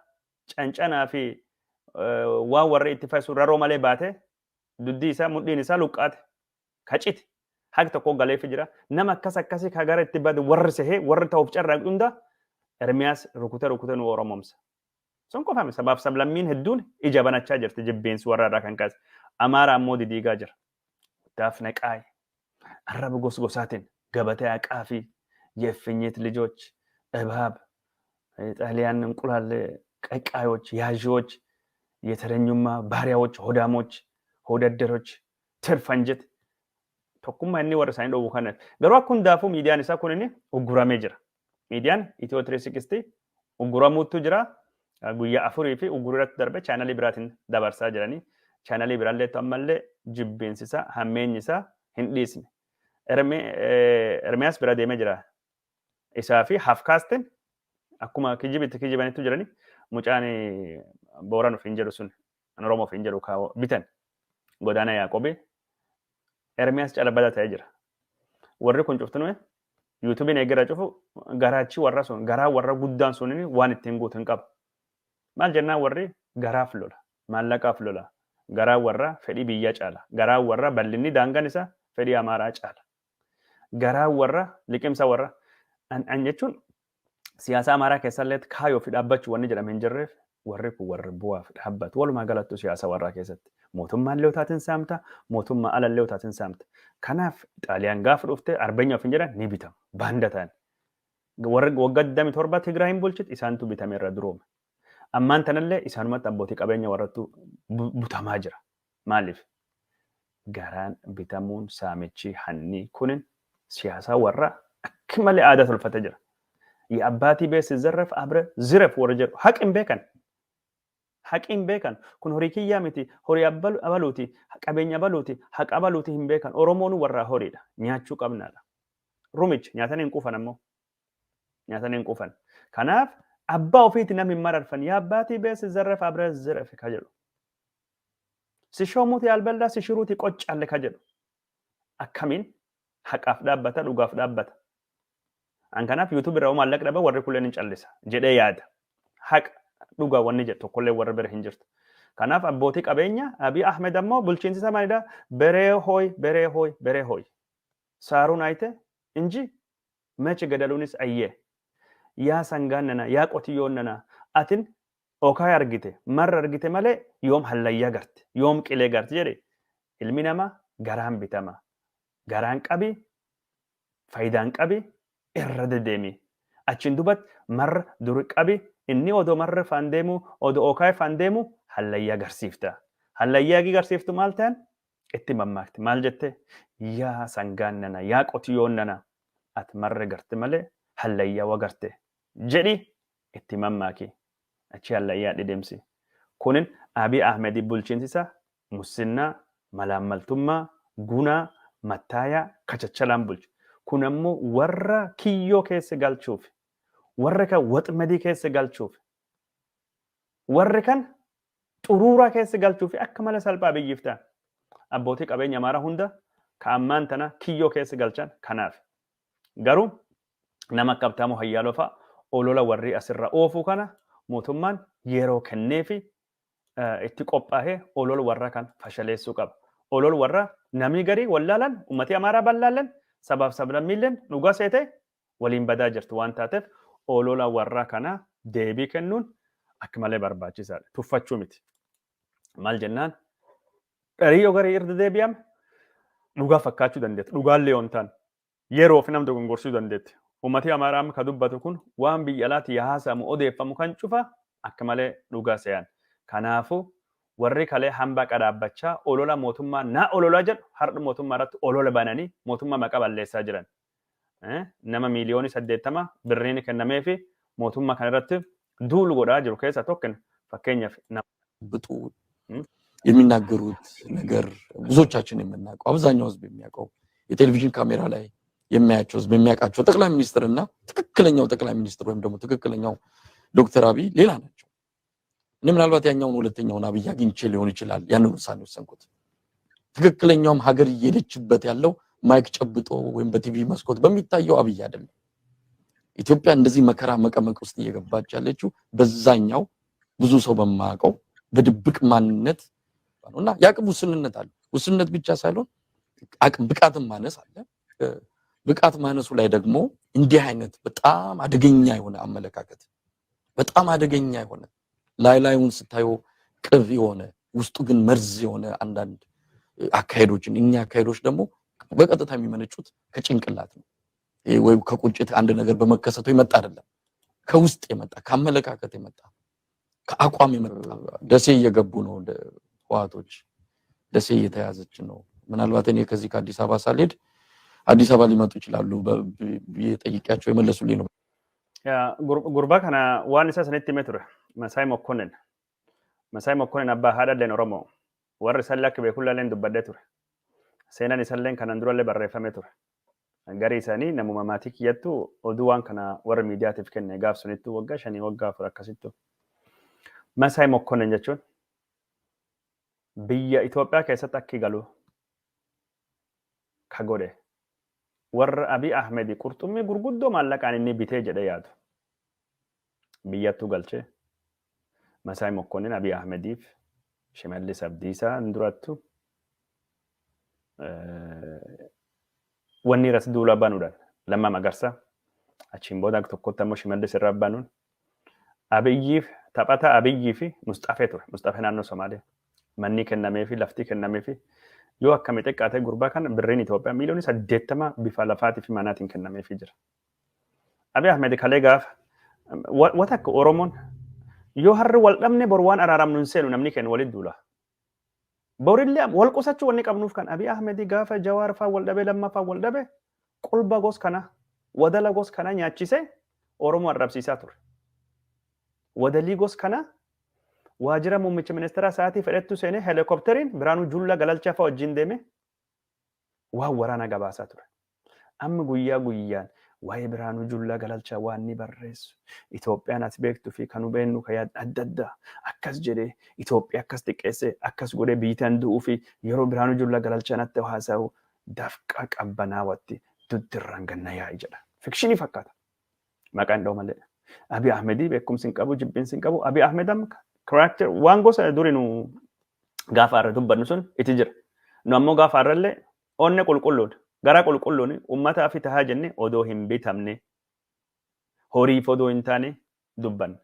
[SPEAKER 2] cancanaa fi waan warri itti fayyisu raroo malee baate duddi isaa mudhiin isaa luqqaate ka cite haqi tokko galeefi jira. Nama akkas akkasii ka gara itti bade warri sehee warri ta'uuf carraaqu hunda Ermiyaas rukute rukute nu Oromomsa. Sun qofame sabaaf sablammiin hedduun ija banachaa jirti jibbiinsi warra irraa kan kaase. Amaara ammoo didiigaa jira. ዳፍ ነቃይ፣ arraba gosgosaatiin gabatee aqaafi የእፍኝት ልጆች፣ እባብ፣ ጣሊያን እንቁላል ቀቃዮች፣ ያዢዎች፣ የተረኙማ ባሪያዎች፣ ሆዳሞች፣ ሆዳደሮች፣ ትርፍ አንጀት tokkummaa inni warra isaanii dhoowwu kana. Garuu akka hundaafuu miidiyaan isaa kun inni ugguramee jira. Miidiyaan Itiyoo 360 ugguramuutu jira. Guyyaa 4 fi uggurii irratti darbe chaanalii biraatiin dabarsaa jiranii. Chaanalii biraallee ammallee jibbiinsi isaa, hammeenyi isaa hin dhiisne. Ermiyaas bira deemee jira. Isaa fi hafkaasteen akkuma kijibitti kijibanitti jirani, mucaan Booran ofiin jedhu sun, Oromoo ofiin jedhu bitan Godaana Yaaqobii Ermiyaas cala badaa ta'ee jira. Warri kun cuftunume yuutuubiin eegera cufu, garaachi warra sun, garaa warra guddaan sun waan ittiin guutu hin qabu. Maal jennaan, warri garaaf lola, maallaqaaf lola, garaa warra fedhii biyyaa caala, garaa warra bal'inni daangaan isaa fedhii Amaaraa caala. Garaa warra liqimsa warra an jechuun siyaasa Amaaraa keessallee kaayoo fi dhaabbachuu wanni jedhame hin jirreef, warri kun warra bu'aaf dhaabbatu. Walumaa galattu siyaasa warraa keessatti mootummaan taatiin saamta, mootummaa alallee taatiin saamta. Kanaaf Xaaliyaan gaafa dhufte arbeenya ofiin jedhan ni bitamu, baanda ta'an. Warri waggaa 27 Tigraayin bulchite isaantu bitame, irra duroome. Ammaan tanallee isaanumatti abbootii qabeenya warrattu butamaa jira. Maaliif? Garaan bitamuun, saamichi, hanni kunin siyaasa warra akka malee aadaa tolfatee jira. የአባቲ ቤት ሲዘረፍ አብረህ ዝረፍ warra jedhu haqi hin beekan. Haqi hin beekan. Kun horii kiyyaa miti, horii abaluuti, qabeenya abaluuti, haqa abaluuti hin beekan. Oromoon warraa horiidha. Nyaachuu qabnaadha. Rumicha nyaatanii hin quufan ammoo. Nyaatanii hin quufan. Kanaaf abbaa ofiiti namni hin mararfan. የአባቲ ቤት ሲዘረፍ አብረህ ዝረፍ ka jedhu. ሲሾሙት ያልበላ ሲሽሩት ይቆጫል ka jedhu. Akkamiin haqaaf dhaabbata, dhugaaf dhaabbata? An kanaaf YouTube irraa maallaqa dhaba, warri kulleen hin callisa jedhee yaada. Haqa dhugaa wanni jedhu tokkollee warra bira hin jirtu. Kanaaf abbootii qabeenya Abiy Ahmed ammoo bulchiinsi isaa maalidha? በሬ ሆይ፣ በሬ ሆይ፣ በሬ ሆይ፣ ሳሩን አይተህ እንጂ መች ገደሉንስ አየህ? Yaa sangaan nana, yaa qotiyyoon nana, atin okaa argite, marra argite malee yoom hallayyaa garte, yoom qilee garte jedhe. Ilmi namaa garaan bitama. Garaan qabi, faayidaan qabi, irra deddeemi. Achiin dubatti marra duri qabi, inni odoo marra faan deemu, odoo okaa faan deemu hallayyaa garsiifta. Hallayyaa garsiiftu maal ta'an itti mammaakte, maal jette? Yaa sangaan nana, yaa qotiyyoon nana, ati marra garte malee hallayyaa wagarte jedhi itti mammaaki. Achi hallayyaa dhidhimsi. Kunin Abiy Ahmed bulchiinsi isaa musinnaa, malaammaltummaa, gunaa, mattaayaa, kachachalaan bulchu. Kun ammoo warra kiyyoo keessa galchuuf, warra kan waxmadii keessa galchuuf, warri kan xuruuraa keessa galchuuf akka malee salphaa biyyiif ta'a. Abbootii qabeenya Amaaraa hunda ka ammaan tana kiyyoo keessa galchan kanaaf. Garuu nama akka Habtaamuu Hayyaaloo fa'a olola warri asirra oofuu kana mootummaan yeroo kenneefi itti qophaa'ee olola warra kan fashaleessuu qaba. Olola warra namni garii wallaalan, uummatni Amaaraa ballaalan, sabaaf sablammiilleen dhugaa seete waliin badaa jirtu waan taateef, olola warra kana deebii kennuun akka malee barbaachisaadha. Tuffachuu miti. Maal jennaan, dharii garii irra deebi'ame dhugaa fakkaachuu dandeetti. Dhugaallee yoo hin taane yeroof nama dogongorsuu dandeetti. Uummatni Amaaraa amma ka dubbatu kun waan biyya alaatti haasamu, odeeffamu kan cufa akka malee dhugaa se'an. Kanaafuu warri kalee hambaa qadhaabbachaa olola mootummaa naa ololaa jedhu, har'a mootummaa irratti olola bananii mootummaa maqaa balleessaa jiran. Nama miiliyoonii 80 birriin kennamee fi mootummaa kana irratti duulu godhaa jiru keessaa tokko fakkeenyaaf nama
[SPEAKER 6] ብጡ የሚናገሩት ነገር ብዙዎቻችን የምናውቀው፣ አብዛኛው ህዝብ የሚያውቀው፣ የቴሌቪዥን ካሜራ ላይ የሚያያቸው፣ ህዝብ የሚያውቃቸው ጠቅላይ ሚኒስትር እና ትክክለኛው ጠቅላይ ሚኒስትር ወይም ደግሞ ትክክለኛው ዶክተር አብይ ሌላ ናቸው። እኔ ምናልባት ያኛውን ሁለተኛውን አብይ አግኝቼ ሊሆን ይችላል ያንን ውሳኔ ወሰንኩት። ትክክለኛውም ሀገር እየሄደችበት ያለው ማይክ ጨብጦ ወይም በቲቪ መስኮት በሚታየው አብይ አይደለም። ኢትዮጵያ እንደዚህ መከራ መቀመቅ ውስጥ እየገባች ያለችው በዛኛው ብዙ ሰው በማያውቀው በድብቅ ማንነት ነው። እና የአቅም ውስንነት አለ። ውስንነት ብቻ ሳይሆን አቅም ብቃትም ማነስ አለ። ብቃት ማነሱ ላይ ደግሞ እንዲህ አይነት በጣም አደገኛ የሆነ አመለካከት፣ በጣም አደገኛ የሆነ፣ ላይ ላዩን ስታየው ቅብ የሆነ ውስጡ ግን መርዝ የሆነ አንዳንድ አካሄዶችን እኛ አካሄዶች ደግሞ በቀጥታ የሚመነጩት ከጭንቅላት ነው ወይ ከቁጭት አንድ ነገር በመከሰቱ የመጣ አይደለም። ከውስጥ የመጣ፣ ከአመለካከት የመጣ፣ ከአቋም የመጣ። ደሴ እየገቡ ነው ህወሓቶች፣ ደሴ እየተያዘች ነው። ምናልባት እኔ ከዚህ ከአዲስ አበባ ሳልሄድ አዲስ አበባ ሊመጡ ይችላሉ ብዬ ጠይቄያቸው የመለሱልኝ ነው።
[SPEAKER 2] Gurbaa kana waan isaa sanitti himee ture. Masaay Mokkonnen. Masaay Mokkonnen abbaa haadhalleen Oromoo. Warri isaallee akka beekullalleen dubbadhee ture. Seenaan isaalleen kanan durallee barreeffamee ture. Garii isaanii namuma maatii kiyyattu oduu waan kana warra miidiyaatiif kenne gaaf sunittu waggaa 5, waggaa 4 akkasittu. Masaay Mokkonnen jechuun biyya Itoophiyaa keessatti akki galu ka godhe warra Abiy Ahmed qurxummii gurguddoo maallaqaan inni bitee jedhee yaadu. Biyyattuu galchee Masaay Mokkonnen Abiy Ahmediif Shimallis Abdiisaa durattu wanni irratti duula banuudhaan Lammaa Magarsaa achiin booda tokkotti ammoo Shimallis irra banuun Abiyyiif taphata Abiyyii fi Musxafee ture. Musxafee naannoo Somaalee. Manni kennamee fi lafti kennamee fi yoo akkami xiqqaate gurbaa kana birriin Itoophiyaa miiliyoonii 80 bifa lafaatii fi manaatiin kennameefii jira. Abiy Ahmed kalee gaafa wata akka Oromoon yoo harri wal dhabne bor waan araaramnu hin seenu, namni keenya walitti duula. Borillee wal qusachuu wanni qabnuuf kan Abiy Ahmed gaafa Jawaar faa wal dhabe, Lammaa faa wal dhabe, qulba gos kana wadala gos kana nyaachisee Oromoo arrabsiisaa ture. Wadalii gos kana waajjira muummicha ministeeraa sa'aatii fedhettu seenee helikopteriin Biraanuu Jullaa Galalchaa faa wajjin deeme waan waraana gabaasaa ture. Amma guyyaa guyyaan waa'ee Biraanuu Jullaa Galalchaa waan ni barreessu. Itoophiyaan as beektuu fi kan hubeennu kan adda addaa akkas jedhee Itoophiyaa akkas xiqqeessee akkas godhee biitaan du'uu fi yeroo Biraanuu Jullaa Galalchaa natti haasa'u dafqa qabbanaawatti duddirraan ganna yaa'i jedha. Fikshinii fakkaata. Maqaan dha'u malee. Abiy Ahmedii beekumsi hin qabu, jibbiinsi hin qabu. Abiy Ahmed amma character waan gosa duri nu gaafa har'a dubbannu sun itti jira. Nu ammoo gaafa har'allee onne qulqulluun, gara qulqulluun uummataa fi tahaa jenne odoo hin bitamne, horiif odoo hin taane dubbanna.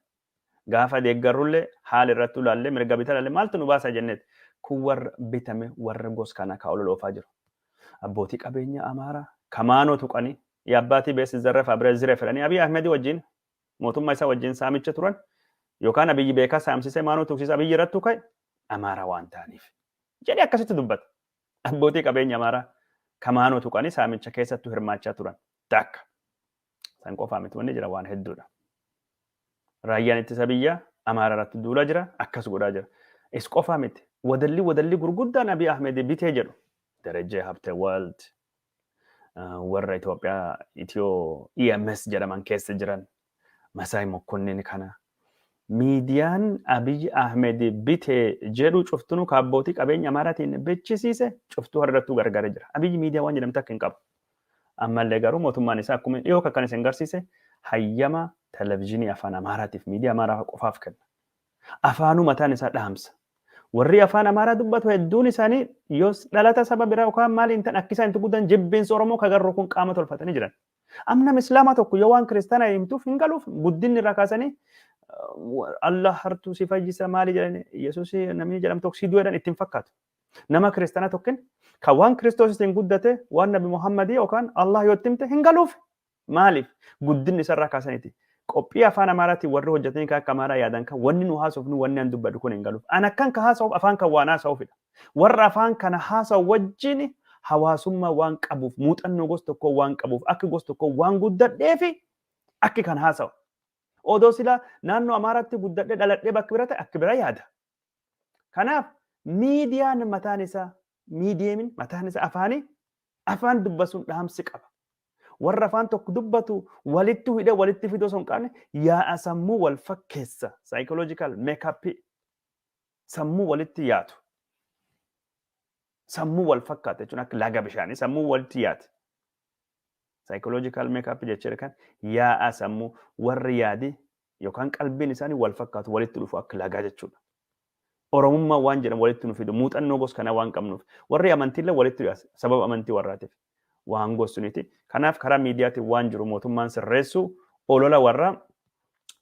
[SPEAKER 2] Gaafa deeggarrullee haala irratti ulaallee mirga bitaa ilaallee maaltu nu baasa jenneeti. Kun warra bitame, warra gos kana ka ololoofaa jiru. Abbootii qabeenya Amaaraa kamaanoo tuqanii yaabbaatii beessi zarrafa bira zire fedhanii Abiy Ahmedii wajjin, mootummaa isaa wajjin saamicha turan yookaan Abiyyi beekaa saamsisee maanoo tuqsiisa Abiyyi irrattu ka'e Amaaraa waan ta'aniif. Jedhee akkasitti dubbata. Abbootii qabeenya Amaaraa kamaanoo tuqanii saamicha keessattuu hirmaachaa turan. Takka. San qofaa miti, wanni jira waan hedduudha. Raayyaan ittisa biyyaa Amaaraa irratti duulaa jira, akkas godhaa jira. Is qofaa miti. Wadalli gurguddaan Abiy Ahmed bitee jedhu. Darajjee Habte Wald warra Itoophiyaa Itiyoo EMS jedhaman keessa jiran Masaay Mokkonnin kana. Miidiyaan Abiy Ahmed bitee jedhu cuftunuu ka abbootii qabeenya Amaaraatiin bichisiise cuftuu har'attuu gargaaree jira. Abiy miidiyaa waan jedhamtu akka hin qabu. Ammallee garuu mootummaan isaa akkuma dhiyoo kan isin garsiise hayyama televizyiinii afaan Amaaraatiif miidiyaa Amaaraa qofaaf kenna. Afaanuu mataan isaa dhaamsa. Warri afaan Amaaraa dubbatu hedduun isaanii yoo dhalata saba biraa yookaan maali hin ta'an akka isaan itti guddan jibbiinsa Oromoo kagarroo kun qaama tolfatanii jiran. Amma nama Islaamaa tokko yoo waan kiristaanaa himtuuf hin galuuf, guddinni irraa kaasanii Allah hartuu si fayyisa maali jedhanii, Yesuus namni jedhamu tokko si du'eedhaan ittiin fakkaatu. Nama kiristaanaa tokkin kan waan Kiristoos ittiin guddate waan Nabi Muhammadii yookaan Allah yoo itti himte hin galuuf. Maaliif? Guddinni isarraa kaasaniiti. Qophii afaan Amaaraatiin warri hojjetanii kan akka Amaaraa yaadan kan wanni nu haasofnu, wanni an dubbadhu kun hin galuuf. An akkan ka haasa'uuf afaan kan waan haasa'uufidha. Warra afaan kana haasa'u wajjin hawaasummaa waan qabuuf, muuxannoo gos tokkoo waan qabuuf, akki gos tokkoo waan guddadheefi akki kan haasa'u. Odoo sila naannoo Amaaraatti guddadhee dhaladhee bakka bira ta'e akki bira yaada. Kanaaf miidiyaan mataan isaa, miidiyeemin mataan isaa afaanii afaan dubbasuun dhaamsi qaba. Warra afaan tokko dubbatu walitti hidhee walitti fiduu osoo hin qabne yaa'a sammuu wal fakkeessa, psychological makeup sammuu walitti yaatu. Sammuu wal fakkaata jechuun akka laga bishaanii sammuu walitti yaati. Psychological makeup jechuudha kan yaa'a sammuu warri yaadi yookaan qalbiin isaanii wal fakkaatu walitti dhufu akka lagaa jechuudha. Oromummaa waan jedhamu walitti nu fidu muuxannoo gos kanaa waan qabnuuf warri amantiillee walitti dhiyaasa sababa amantii warraatiif waan gosuniti. Kanaaf karaa miidiyaatiin waan jiru mootummaan sirreessu olola warra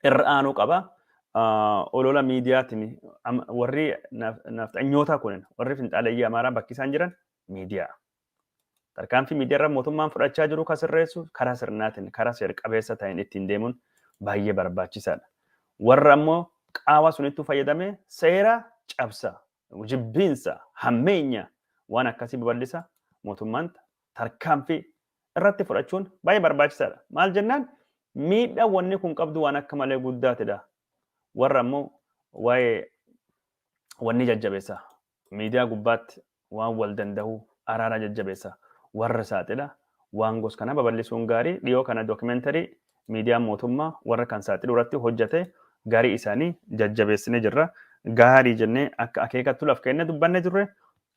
[SPEAKER 2] irra aanuu qaba. Olola miidiyaatiin warri nafxanyootaa kunin, warri finxaaleyyii Amaaraa bakki isaan jiran miidiyaa. Tarkaanfii miidiyaa irra mootummaan fudhachaa jiru kan sirreessu karaa sirnaatiin, karaa seer-qabeessa ta'een ittiin deemuun baay'ee barbaachisaadha. Warra ammoo qaawwa sunittuu fayyadamee seera cabsa, jibbiinsa, hammeenya waan akkasii babal'isa, mootummaan tarkaanfii irratti fudhachuun baay'ee barbaachisaadha. Maal jennaan, miidhaa wanni kun qabdu waan akka malee guddaatidha. Warra ammoo waa'ee wanni jajjabeessa. Miidiyaa gubbaatti waan wal danda'uu araara jajjabeessa. Warra saaxila waan gos kana babal'isuun gaarii. Dhiyoo kana dookimentarii miidiyaan mootummaa warra kan saaxilu irratti hojjete gaarii isaanii jajjabeessinee jirra. Gaarii jennee akka akeekattu laf kennee dubbanne turre.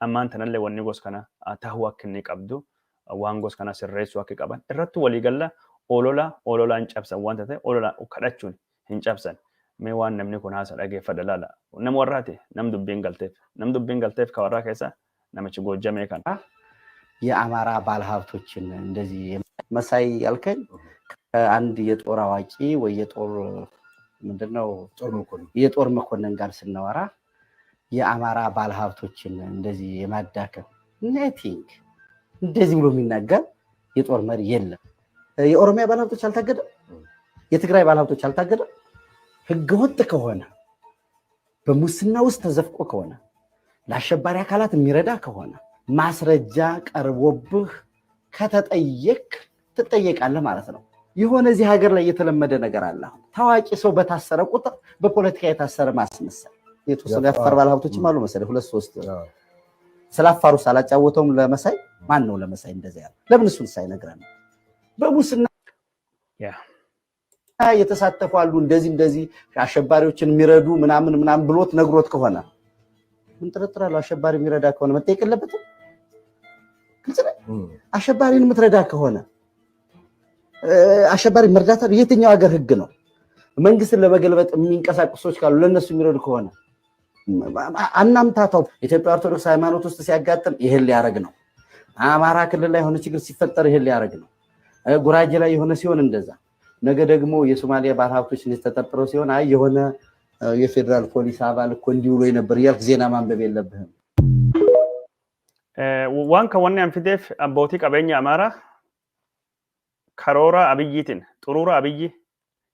[SPEAKER 2] Ammaan tanallee wanni gos kana tahuu akka inni qabdu, waan gos kana sirreessuu akka qaban irratti waliigalla. Olola ololaan cabsan wanta ta'e olola kadhachuun hin cabsan. Mee waan namni kun haasa dhageeffadha, laala. Nama warraati, nam dubbiin galteef. Nam dubbiin galteef ka warraa keessa namichi Goojjamee kana.
[SPEAKER 7] የአማራ ባለሀብቶችን እንደዚህ መሳይ ያልከኝ ከአንድ የጦር አዋቂ ወይ የጦር ምንድነው የጦር መኮንን ጋር ስናወራ የአማራ ባለሀብቶችን እንደዚህ የማዳከም nothing እንደዚህ ብሎ የሚናገር የጦር መሪ የለም። የኦሮሚያ ባለሀብቶች አልታገደም። የትግራይ ባለሀብቶች አልታገደም። ህገወጥ ከሆነ፣ በሙስና ውስጥ ተዘፍቆ ከሆነ፣ ለአሸባሪ አካላት የሚረዳ ከሆነ፣ ማስረጃ ቀርቦብህ ከተጠየክ ትጠየቃለህ ማለት ነው። የሆነ እዚህ ሀገር ላይ የተለመደ ነገር አለ። አሁን ታዋቂ ሰው በታሰረ ቁጥር በፖለቲካ የታሰረ ማስመሰል። የተወሰኑ የአፋር ባለሀብቶችም አሉ መሰለኝ ሁለት ሶስት። ስለ አፋሩ ሳላጫወተውም ለመሳይ ማን ነው ለመሳይ እንደዚያ ያለ? ለምን እሱን ሳይነግረን በሙስና የተሳተፉ አሉ፣ እንደዚህ እንደዚህ አሸባሪዎችን የሚረዱ ምናምን ምናምን ብሎት ነግሮት ከሆነ ምን ጥርጥር አለው? አሸባሪ የሚረዳ ከሆነ መጠየቅ የለበትም? ግልጽ ነው። አሸባሪን የምትረዳ ከሆነ፣ አሸባሪ መርዳት የትኛው ሀገር ህግ ነው? መንግስትን ለመገልበጥ የሚንቀሳቀሱ ሰዎች ካሉ ለእነሱ የሚረዱ ከሆነ አናምታታው። ኢትዮጵያ ኦርቶዶክስ ሃይማኖት ውስጥ ሲያጋጥም ይህን ሊያደርግ ነው። አማራ ክልል ላይ የሆነ ችግር ሲፈጠር ይህን ሊያደርግ ነው። ጉራጌ ላይ የሆነ ሲሆን እንደዛ። ነገ ደግሞ የሶማሊያ ባለሀብቶች እንደዚህ ተጠርጥረው ሲሆን አይ የሆነ የፌዴራል ፖሊስ አባል እኮ እንዲህ ብሎ ነበር እያልክ ዜና ማንበብ የለብህም።
[SPEAKER 2] Waan kan wanni an fideef abbootii qabeenya Amaaraa karoora Abiyyiitiin, xuruura Abiyyi,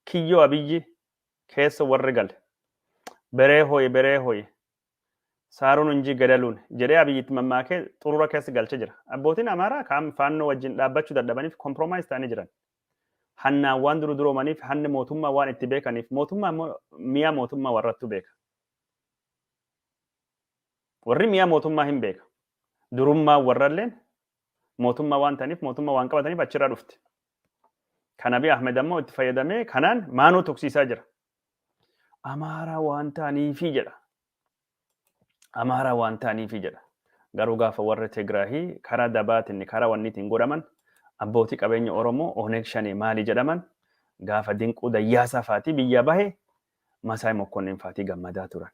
[SPEAKER 2] kiyyoo Abiyyi keessa warri gale, beree hoyi beree hoyi saaruun inji gadaluun jedhee Abiyyitti mammaakee xuruura keessa galchee jira. Abbootiin Amaaraa kaan Faannoo wajjin dhaabbachuu dadhabaniif compromise ta'anii jiran. Hannaan waan duru duroomaniif, hanni mootummaa waan itti beekaniif, mootummaa immoo mi'a mootummaa warrattu beeka. Warri mi'a mootummaa hin beeka. Durummaa warralleen mootummaa waan ta'aniif, mootummaa waan qabataniif achirraa dhufte. Kan Abiy Ahmed ammoo itti fayyadamee kanaan maanuu tuqsiisaa jira. Amaaraa waan ta'aniifi jedha. Amaaraa waan ta'aniifi jedha. Garuu gaafa warra Tigraahii karaa dabaatiin, karaa wanniitiin godhaman, abbootii qabeenya Oromoo Oneeg Shanee maali jedhaman, gaafa Dinquu Dayyaasaa faatii biyya bahe, Masaay Mokkonnin faatii gammadaa turan.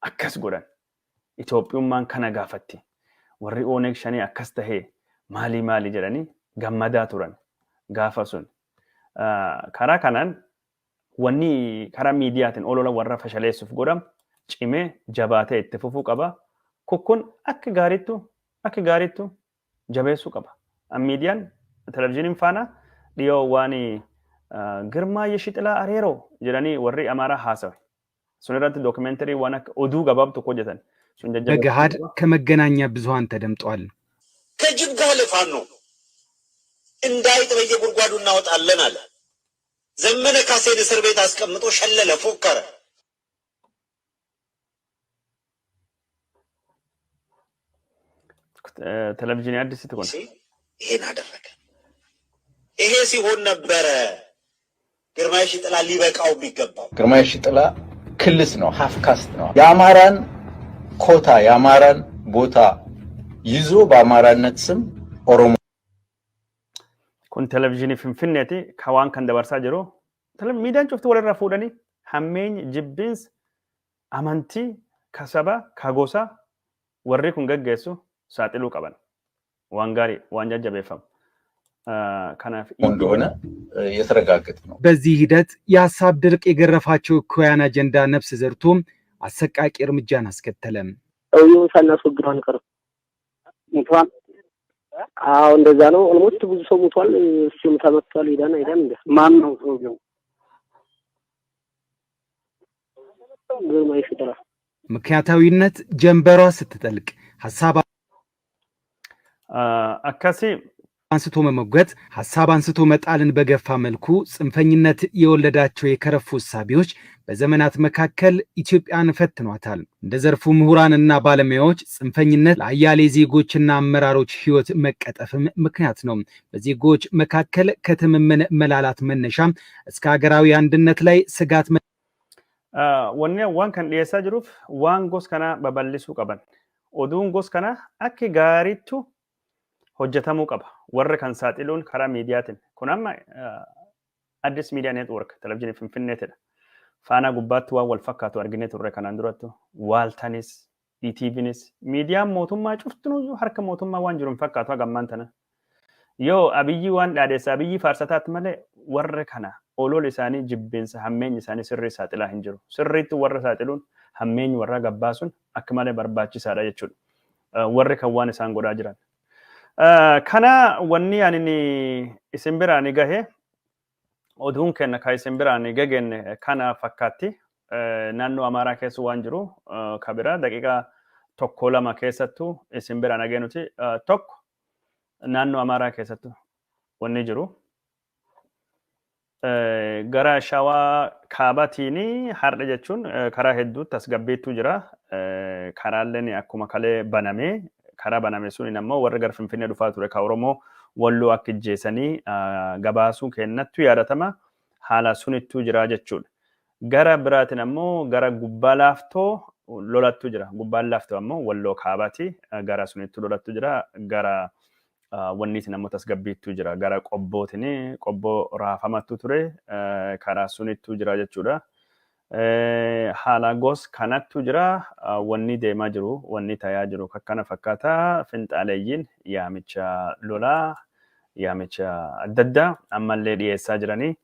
[SPEAKER 2] Akkas godhan. Itoophiyummaan kana gaafatti. Warri Oneeg Shanee akkas tahee maali maali jedhanii gammadaa turan gaafa sun. Karaa kanaan wanni karaa miidiyaatiin olola warra fashaleessuuf godhamu cimee jabaatee itti fufuu qaba. Kukkun akka gaariittu jabeessuu qaba. Miidiyaan televizyiiniin Faanaa dhiyoo waan Girmaa Yeshixilaa Areeroo jedhanii warri Amaaraa haasawe. Sun irratti dookimeentarii waan akka oduu gabaabtu tokko hojjetan. Sun
[SPEAKER 8] በገሃድ ከመገናኛ ብዙሃን ተደምጧል።
[SPEAKER 9] ከጅብ ጋር ለፋኖ እንዳይጥ በየጉድጓዱ እናወጣለን አለ። ዘመነ ካሴን እስር ቤት አስቀምጦ ሸለለ፣ ፎከረ።
[SPEAKER 2] Televizyiinii Addisitti kun.
[SPEAKER 9] ይሄን አደረገ። ይሄ ሲሆን ነበረ ግርማ የሺጥላ ሊበቃው የሚገባው።
[SPEAKER 10] ግርማ የሺጥላ ክልስ ነው፣ half caste ነው። የአማራን ኮታ፣ የአማራን ቦታ ይዞ በአማራነት ስም ኦሮሞ
[SPEAKER 2] Kun televizyiinii Finfinneeti ka waan kan dabarsaa jiru. Miidiyaan cufti walirraa fuudhanii hammeenyi, jibbiinsa amantii ka saba, ka gosa warri kun gaggeessu saaxiluu qaban. Waan gaarii, waan jajjabeeffamu. Kanaaf
[SPEAKER 10] እንደሆነ የተረጋገጠ ነው።
[SPEAKER 8] በዚህ ሂደት የሀሳብ ድርቅ የገረፋቸው እኩያን አጀንዳ ነፍስ ዘርቶ አሰቃቂ እርምጃን አስከተለም።
[SPEAKER 4] ሰውየውን ሳናስወግደው አንቀርም። ሙቷል። አዎ እንደዛ ነው። Almost ብዙ ሰው ሙቷል። እሱም ተመቷል። ይዳን አይዳን እንደ ማን ነው ሰውየው? ግርማ ይፈጠራል።
[SPEAKER 8] ምክንያታዊነት ጀንበሯ ስትጠልቅ ሀሳብ
[SPEAKER 2] Akkasii
[SPEAKER 8] አንስቶ መሞገት፣ ሀሳብ አንስቶ መጣልን በገፋ መልኩ ጽንፈኝነት የወለዳቸው የከረፉ እሳቤዎች በዘመናት መካከል ኢትዮጵያን ፈትኗታል። እንደ ዘርፉ ምሁራንና ባለሙያዎች ጽንፈኝነት ለአያሌ ዜጎችና አመራሮች ሕይወት መቀጠፍም ምክንያት ነው። በዜጎች መካከል ከትምምን መላላት መነሻ እስከ ሀገራዊ አንድነት ላይ ስጋት
[SPEAKER 2] Wanni waan kan dhiyeessaa jiruuf waan gos kana babal'isuu qaban. Oduun gos kana akka gaariittu hojjetamuu qaba. Warra kan saaxiluun karaa miidiyaatiin. Kun amma Addis Miidiyaa Neetwork televizyiinii Finfinneetidha. Faanaa gubbaatti waan wal fakkaatu arginee turre kanaan durattu. Waaltanis, ETVnis, miidiyaan mootummaa cuftinuyyuu harka mootummaa waan jiru hin fakkaatu haga ammaan tana. Yoo Abiyyi waan dhaadheessa Abiyyi faarsataatti malee warra kana olola isaanii, jibbinsa, hammeenyi isaanii sirrii saaxilaa hin jiru. Sirriitti warra saaxiluun, hammeenyi warra gabbaasuun akka malee barbaachisaadha jechuudha. Warri kan waan isaan godhaa jiran. Kana wanni ani isin biraan gahe, oduun kenna kan isin biraan gagenne kana fakkaatti. Naannoo Amaaraa keessa waan jiru ka biraa daqiiqaa tokko lama keessattuu isin biraan dhageenuti. Tokko, naannoo Amaaraa keessattu wanni jiru. Gara Shawaa Kaabaatiin har'a jechuun karaa hedduu tasgabbiitu jira. Karaaleen akkuma kalee banamee, karaa baname sun ammoo warri gara Finfinnee dhufaa ture ka Oromoo Walloo akka ijjeessanii gabaasuu kennattu yaadatama. Haala sunittuu jira jechuudha. Gara biraatiin ammoo gara Gubbaa Laaftoo lolattu jira. Gubbaan Laaftoo ammoo Walloo Kaabaati. Gara sunittuu lolattu jira. Gara wanniitiin ammoo tasgabbiittuu jira. Gara Qobbootiin Qobboo raafamattu ture. Karaa sunittuu jira jechuudha. Haala gos kanattu jira. Wanni deemaa jiru, wanni tayaa jiru akkana fakkaata. Finxaaleeyyiin yaamicha lolaa, yaamicha adda addaa ammallee dhiyeessaa jiranii.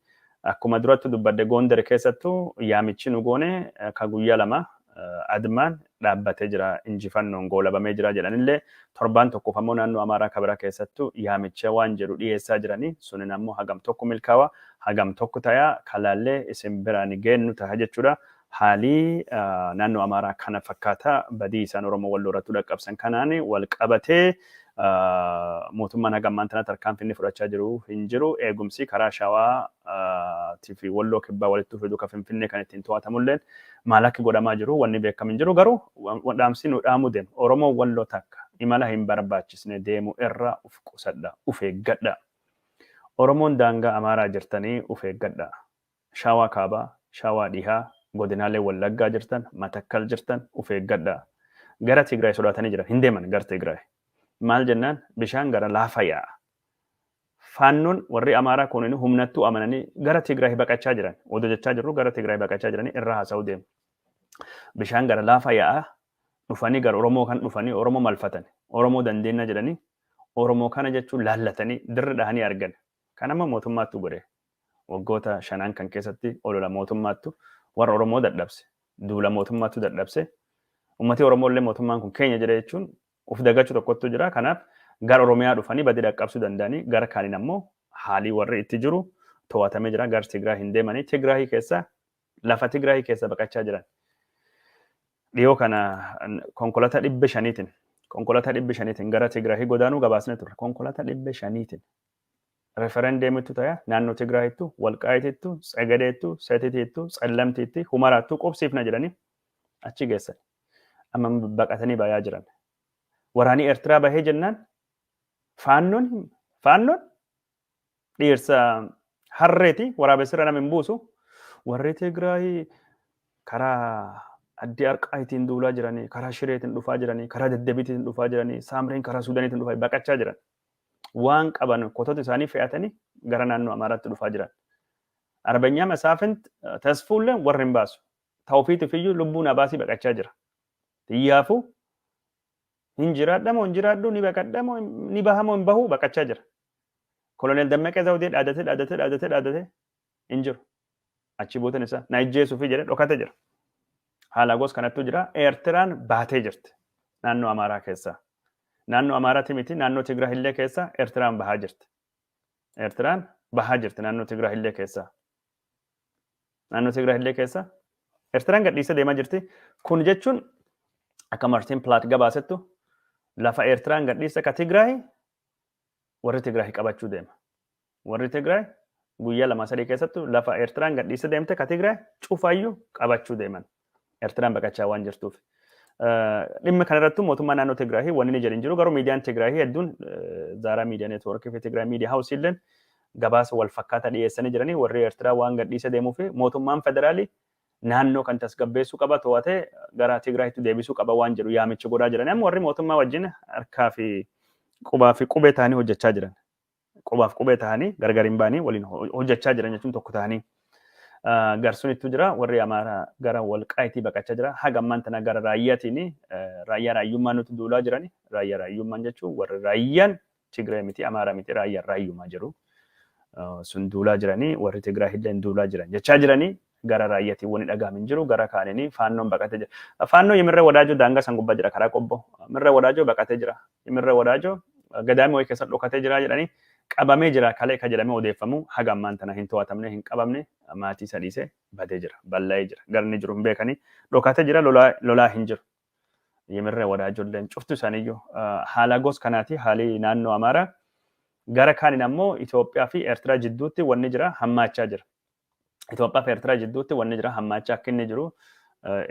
[SPEAKER 2] Akkuma duratti dubbadde, Gondar keessattuu yaamichi nu goone ka guyyaa 2 admaan dhaabbatee jira, injifannoon goolabamee jira jedhanillee, torbaan tokkoof ammoo naannoo Amaaraa kabira keessattuu yaamicha waan jedhu dhiyeessaa jiranii. Sunin ammoo hagam tokko milkaawaa, hagam tokko tayaa kalaallee isin biraan geennu taha jechuudha. Haalii naannoo Amaaraa kana fakkaata. Badii isaan Oromoo Walloo irratti dhaqqabsan kanaan wal qabatee mootummaan haga ammaan tana tarkaanfii inni fudhachaa jiru hin jiru. Eegumsi karaa Shawaa fi Walloo Kibbaa walitti fidu ka Finfinnee kan ittiin to'atamulleen maal akka godhamaa jiru wanni beekamu hin jiru. Garuu dhaamsi nu dhaamu deemu, Oromoo Walloo takka imala hin barbaachisne deemu irraa uf qusadha, uf eeggadha. Oromoon daangaa Amaaraa jirtanii uf eeggadha. Shawaa Kaabaa, Shawaa Dhihaa, godinaalee Wallaggaa jirtan, Matakkal jirtan uf eeggadha. Gara Tigraay sodaatanii jiran, hin deeman gara Tigraay. Maal jennaan, bishaan gara laafa yaa'a. Faannoon warri Amaaraa kun humnattuu amananii gara Tigraay baqachaa jiran. Odoo jechaa jirru gara Tigraay baqachaa jiranii irraa haasa'uu deemu. Bishaan gara laafa yaa'a, dhufanii gara Oromoo kan dhufanii Oromoo malfatan. Oromoo dandeenya jedhanii Oromoo kana jechuun laallatanii dirri dhahanii argan. Kan amma mootummaattu godhe. Waggoota shanan kan keessatti olola mootummaattu warra Oromoo dadhabse. Duula mootummaattu dadhabse. Ummati Oromoo illee mootummaan kun keenya jedhe jechuun uf dagachuu tokkottu jira. Kanaaf gara Oromiyaa dhufanii badii dhaqqabsuu danda'anii, gara kaaniin ammoo haalii warri itti jiru to'atamee jira. Gara Tigraay hin deemanii. Tigraay keessa, lafa Tigraay keessa baqachaa jiran. Dhiyoo kana konkolaataa 500tiin gara Tigraay godaanuu gabaasne turre. Konkolaataa 500tiin referendeemittu ta'e, naannoo Tigraayittu, Walqaayitittu, Tsegadeettu, Setitiittu, Tsallamtiitti, Humaraattu qubsiifna jedhanii achi geessan. Amma baqatanii bayaa jiran. Waraanii Eertiraa bahee jennaan faannoon dhiirsa harreeti, waraabessirra nama hin buusu. Warri Tigraay karaa Addii Arqaayitiin duulaa jiranii, karaa Shireetiin dhufaa jiranii, karaa Deddebiitiin dhufaa jiranii, Saamreen karaa Suudaaniitiin dhufaa baqachaa jiran. Waan qaban kotota isaanii fe'atanii gara naannoo Amaaraatti dhufaa jiran. Arbanyaa Masaafint Tasfuullee warri hin baasu. Tawfiitiif iyyuu lubbuun abaasii baqachaa jira. Xiyyaafuu hin jiraadhamoo hin jiraadhu, ni baqadhamoo ni bahamoo hin bahu, baqachaa jira. Koloneel Dammaqee Zawudee dhaadate, dhaadate, dhaadate, dhaadate hin jiru. Achi buuteen isaa na ajjeesuufi jedhee dhokate jira. Haala gos kanattu jira. Eertiraan baatee jirti naannoo Amaaraa keessaa. Naannoo Amaaraati miti, naannoo Tigraay illee keessa Eertiraan bahaa jirti. Eertiraan bahaa jirti naannoo Tigraay illee keessa. Naannoo Tigraay illee keessa Eertiraan gadhiisee deemaa jirti. Kun jechuun akka Martin Platt gabaasettu lafa Eertiraan gadhiiste ka Tigraay warri Tigraay qabachuu deema. Warri Tigraay guyyaa 2-3 keessattu lafa Eertiraan gadhiiste deemte ka Tigraay cufaayyuu qabachuu deeman. Eertiraan baqachaa waan jirtuuf. Dhimma kanarrattu mootummaa naannoo Tigraay wanni inni jedhu hin jiru, garuu miidiyaan Tigraay hedduun, Zaaraa Miidiyaa Neetwoorkii fi Tigraay Miidiyaa Haawus illeen gabaasa wal fakkaataa dhiyeessanii jiranii, warri Eertiraa waan gadhiisee deemuu fi mootummaan federaalii naannoo kan tasgabbeessuu qaba, to'atee gara Tigraayitti deebisuu qaba waan jedhu yaamicha godhaa jiran. Amma warri mootummaa wajjin harkaa fi qubaa fi qubee ta'anii hojjechaa jiran. Qubaaf qubee ta'anii gargar hin baanii waliin hojjechaa jiran jechuun tokko ta'anii. Garsuun jira, warri Amaaraa gara Walqaayitii baqachaa jira. Haga ammaan tana gara raayyaatiin, raayyaa raayyummaa nuti duulaa jirani. Raayyaa raayyummaan jechuun warri raayyaan Tigraay miti, Amaaraa miti, raayyaan raayyumaa jiru. Sun duulaa jiranii, warri Tigraay illee duulaa jiran jechaa jiranii, gara raayyaatiin wani dhaga'ame hin jiru. Gara kaaniin Faannoon baqatee jira. Faannoo Yimirree Wadaajoo daangaa san gubbaa jira karaa Qobboo. Yimirree Wadaajoo baqatee jira. Yimirree Wadaajoo gadaamii wayii keessa dhokatee jira jedhanii, qabamee jira kalee ka jedhamee odeeffamu haga ammaan tana hin to'atamne, hin qabamne, maatii isa dhiisee badee jira. Ballaa'ee jira. Garni jiru hin beekanii, dhokatee jira, lolaa hin jiru. Yimirree Wadaajolleen cuftu isaaniiyyuu haala gos kanaati haalli naannoo Amaaraa. Gara kaaniin ammoo Itoophiyaa fi Eertiraa jidduutti wanni jira hammaachaa jira. Itoophiyaa fi Eertiraa jidduutti wanni jira hammaachaa akka inni jiru,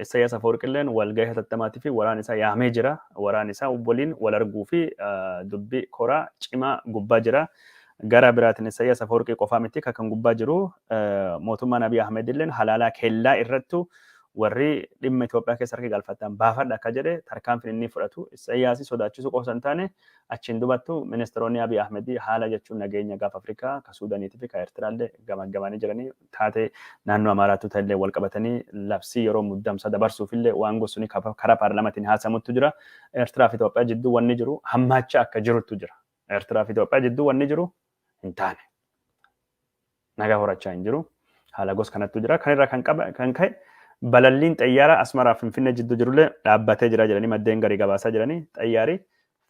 [SPEAKER 2] Isaayyaas Afawarqilleen walgahii hatattamaatii fi waraan isaa yaamee jira. Waraan isaa waliin wal arguu fi dubbii koraa cimaa gubbaa jira. Gara biraatiin Isaayyaas Afawarqii qofaa miti kan gubbaa jiru, mootummaan Abiy Ahmed illeen Halaalaa Kellaa irrattu warri dhimma Itoophiyaa keessa harka galfatan baafadha akka jedhe, tarkaanfiin inni fudhatu Isaayyaas sodaachisuu qofa hin taane, achiin dubattu ministeeronni Abiy Ahmed haala jechuun nageenya Gaafa Afrikaa ka Suudaaniitii fi ka Eertiraallee gamaggamanii jiranii, taatee naannoo Amaaraatti ta'ellee wal qabatanii labsii yeroo muddamsa dabarsuufillee waan gosuni karaa paarlaamaatiin haasamuttu jira. Eertiraa fi Itoophiyaa jidduu wanni jiru hammaachaa akka jiruttu jira. Eertiraa fi Itoophiyaa jidduu wanni jiru hin taane. Nagaa horachaa hin jiru. Haala gos kanattu jira. Kan irraa kan qaba kan ka'e balalliin xayyaaraa Asmaraa Finfinnee jidduu jirullee dhaabbatee jira jedhanii maddeen garii gabaasaa jiranii, xayyaari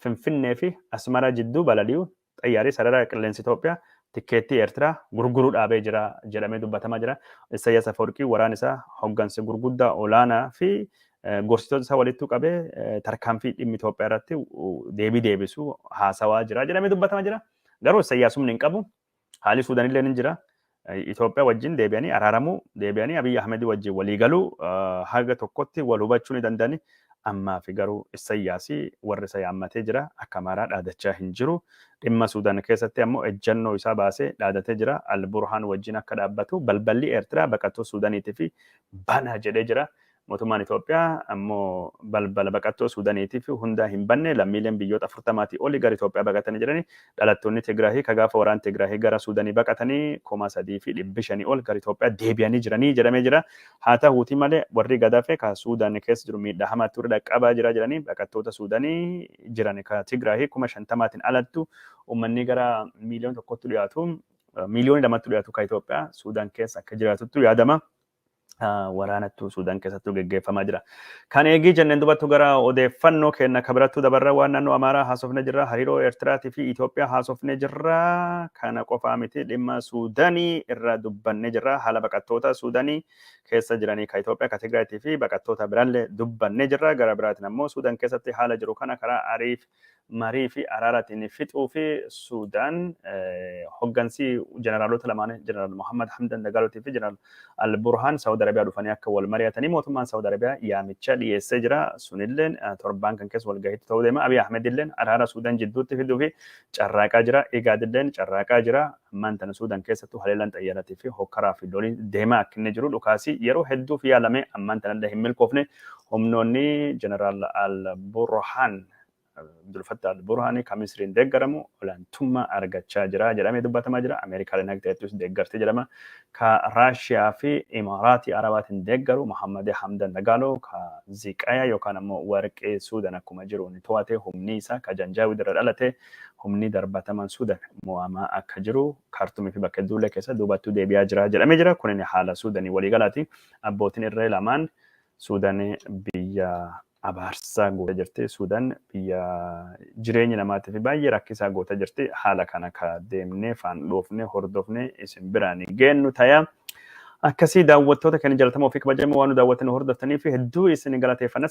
[SPEAKER 2] Finfinnee fi Asmaraa jidduu balali'u, xayyaarri sarara qilleensa Itoophiyaa, tikkeettii Eertiraa gurguruu dhaabee jira jedhamee dubbatamaa jira. Isaayyaas Afawarqii waraan isaa hoggansa gurguddaa olaanaa fi gorsitoota isaa walittuu qabee tarkaanfii dhimmi Itoophiyaa irratti deebii deebisu haasawaa jira jedhamee dubbatamaa jira. Garuu Isaayyaas humni hin qabu. Haalli Suudaan illee ni jira. Itoophiyaa wajjin deebi'anii araaramuu, deebi'anii Abiy Ahmed wajjin walii galuu, haga tokkotti wal hubachuu ni danda'ani. Ammaa fi garuu Isaayyaas warri isa yaammatee jira. Akka Amaaraa dhaadachaa hin jiru. Dhimma Suudaan keessatti ammoo ejjennoo isaa baasee dhaadatee jira. Al-Burhaan wajjin akka dhaabbatu, balballi Eertiraa baqattoota Suudaaniitii fi banaa jedhee jira. Mootummaan Itoophiyaa ammoo balbala baqattoota Suudaaniitiif hundaa hin banne. Lammiileen biyyoota 40-tii oli gara Itoophiyaa baqatanii jirani. Dhalattoonni Tigraahii ka gaafa waraan Tigraahii gara Suudaanii baqatanii 3,500 ol gara Itoophiyaa deebi'anii jiranii jedhamee jira. Haa ta'uutii malee warri gadafe ka Suudaan keessa jiru miidhaa hamaatti warri dhaqqabaa jira jedhanii, baqattoota Suudaanii jiran ka Tigraahii 50,000-tiin alattu uummanni gara miiliyoona 1tti dhiyaatu, miiliyoona 2tti dhiyaatu ka Itoophiyaa Suudaan keessa akka jiraatuttu yaadama. Waraanattu Suudaan keessattuu geggeeffamaa jira. Kan eegii jenneen dubattu gara odeeffannoo keenya ka birattuu dabarra. Waan naannoo Amaaraa haasofne jirra. Hariiroo Eertiraatii fi Itoophiyaa haasofne jirra. Kana qofaa miti, dhimma Suudaanii irra dubbanne jirra. Haala baqattoota Suudaanii keessa jiranii ka Itoophiyaa, ka Tigraayitii fi baqattoota biraallee dubbanne jirra. Gara biraatiin ammoo Suudaan keessatti haala jiru kana karaa ariif marii fi araaraatiin fixuu fi Suudaan hoggansi jeneraalota lamaan, Jeneraal Muhammad Hamdan Dagaalootii fi Jeneraal Al-Burhaan, Saawud Arabiyaa dhufanii akka wal mari'atanii mootummaan Saawud Arabiyaa yaamicha dhiyeessee jira. Sunilleen torbaan kan keessa walgahiitti ta'uu deema. Abiy Ahmed illeen araara Suudaan jidduutti fiduu fi carraaqaa jira. Igaad illeen carraaqaa jira. Ammaan tana Suudaan keessattuu haleellaan xayyaaraatii fi hokkaraa fi loliin deemaa akka inni jiru, dhukaasii yeroo hedduuf yaalame ammaan tanallee hin milkoofne. Humnoonni Jeneraal Al-Burhaan Abdul Fattah al-Burhaanii kan Misriin deeggaramu olaantummaa argachaa jira jedhamee dubbatamaa jira. Ameerikaan hanga ta'ettus deeggartee jedhama. Ka Raashiyaa fi Imaaraatii Arabaatiin deeggaru Muhammad Hamdan Dagaaloo ka Ziqaya yookaan ammoo warqee Suudan akkuma jiru ni to'ate, humni isaa ka Janjaawid irra dhalate humni darbataman Suudan mo'amaa akka jiru Kaartumii fi bakka hedduullee keessa duubattuu deebi'aa jira jedhamee jira. Kunin haala Suudanii waliigalaati. Abbootiin irree lamaan Suudaan biyya abaarsaa goota jirti. Suudaan biyya jireenya namaatiif baay'ee rakkisaa goota jirti. Haala kana ka deemnee faan dhoofnee hordofnee isin biraan geennu ta'a. Akkasii daawwattoota keenya jaallatamoo fi kabajamoo, waan nu daawwatan hordoftanii fi hedduu isin galateeffanna.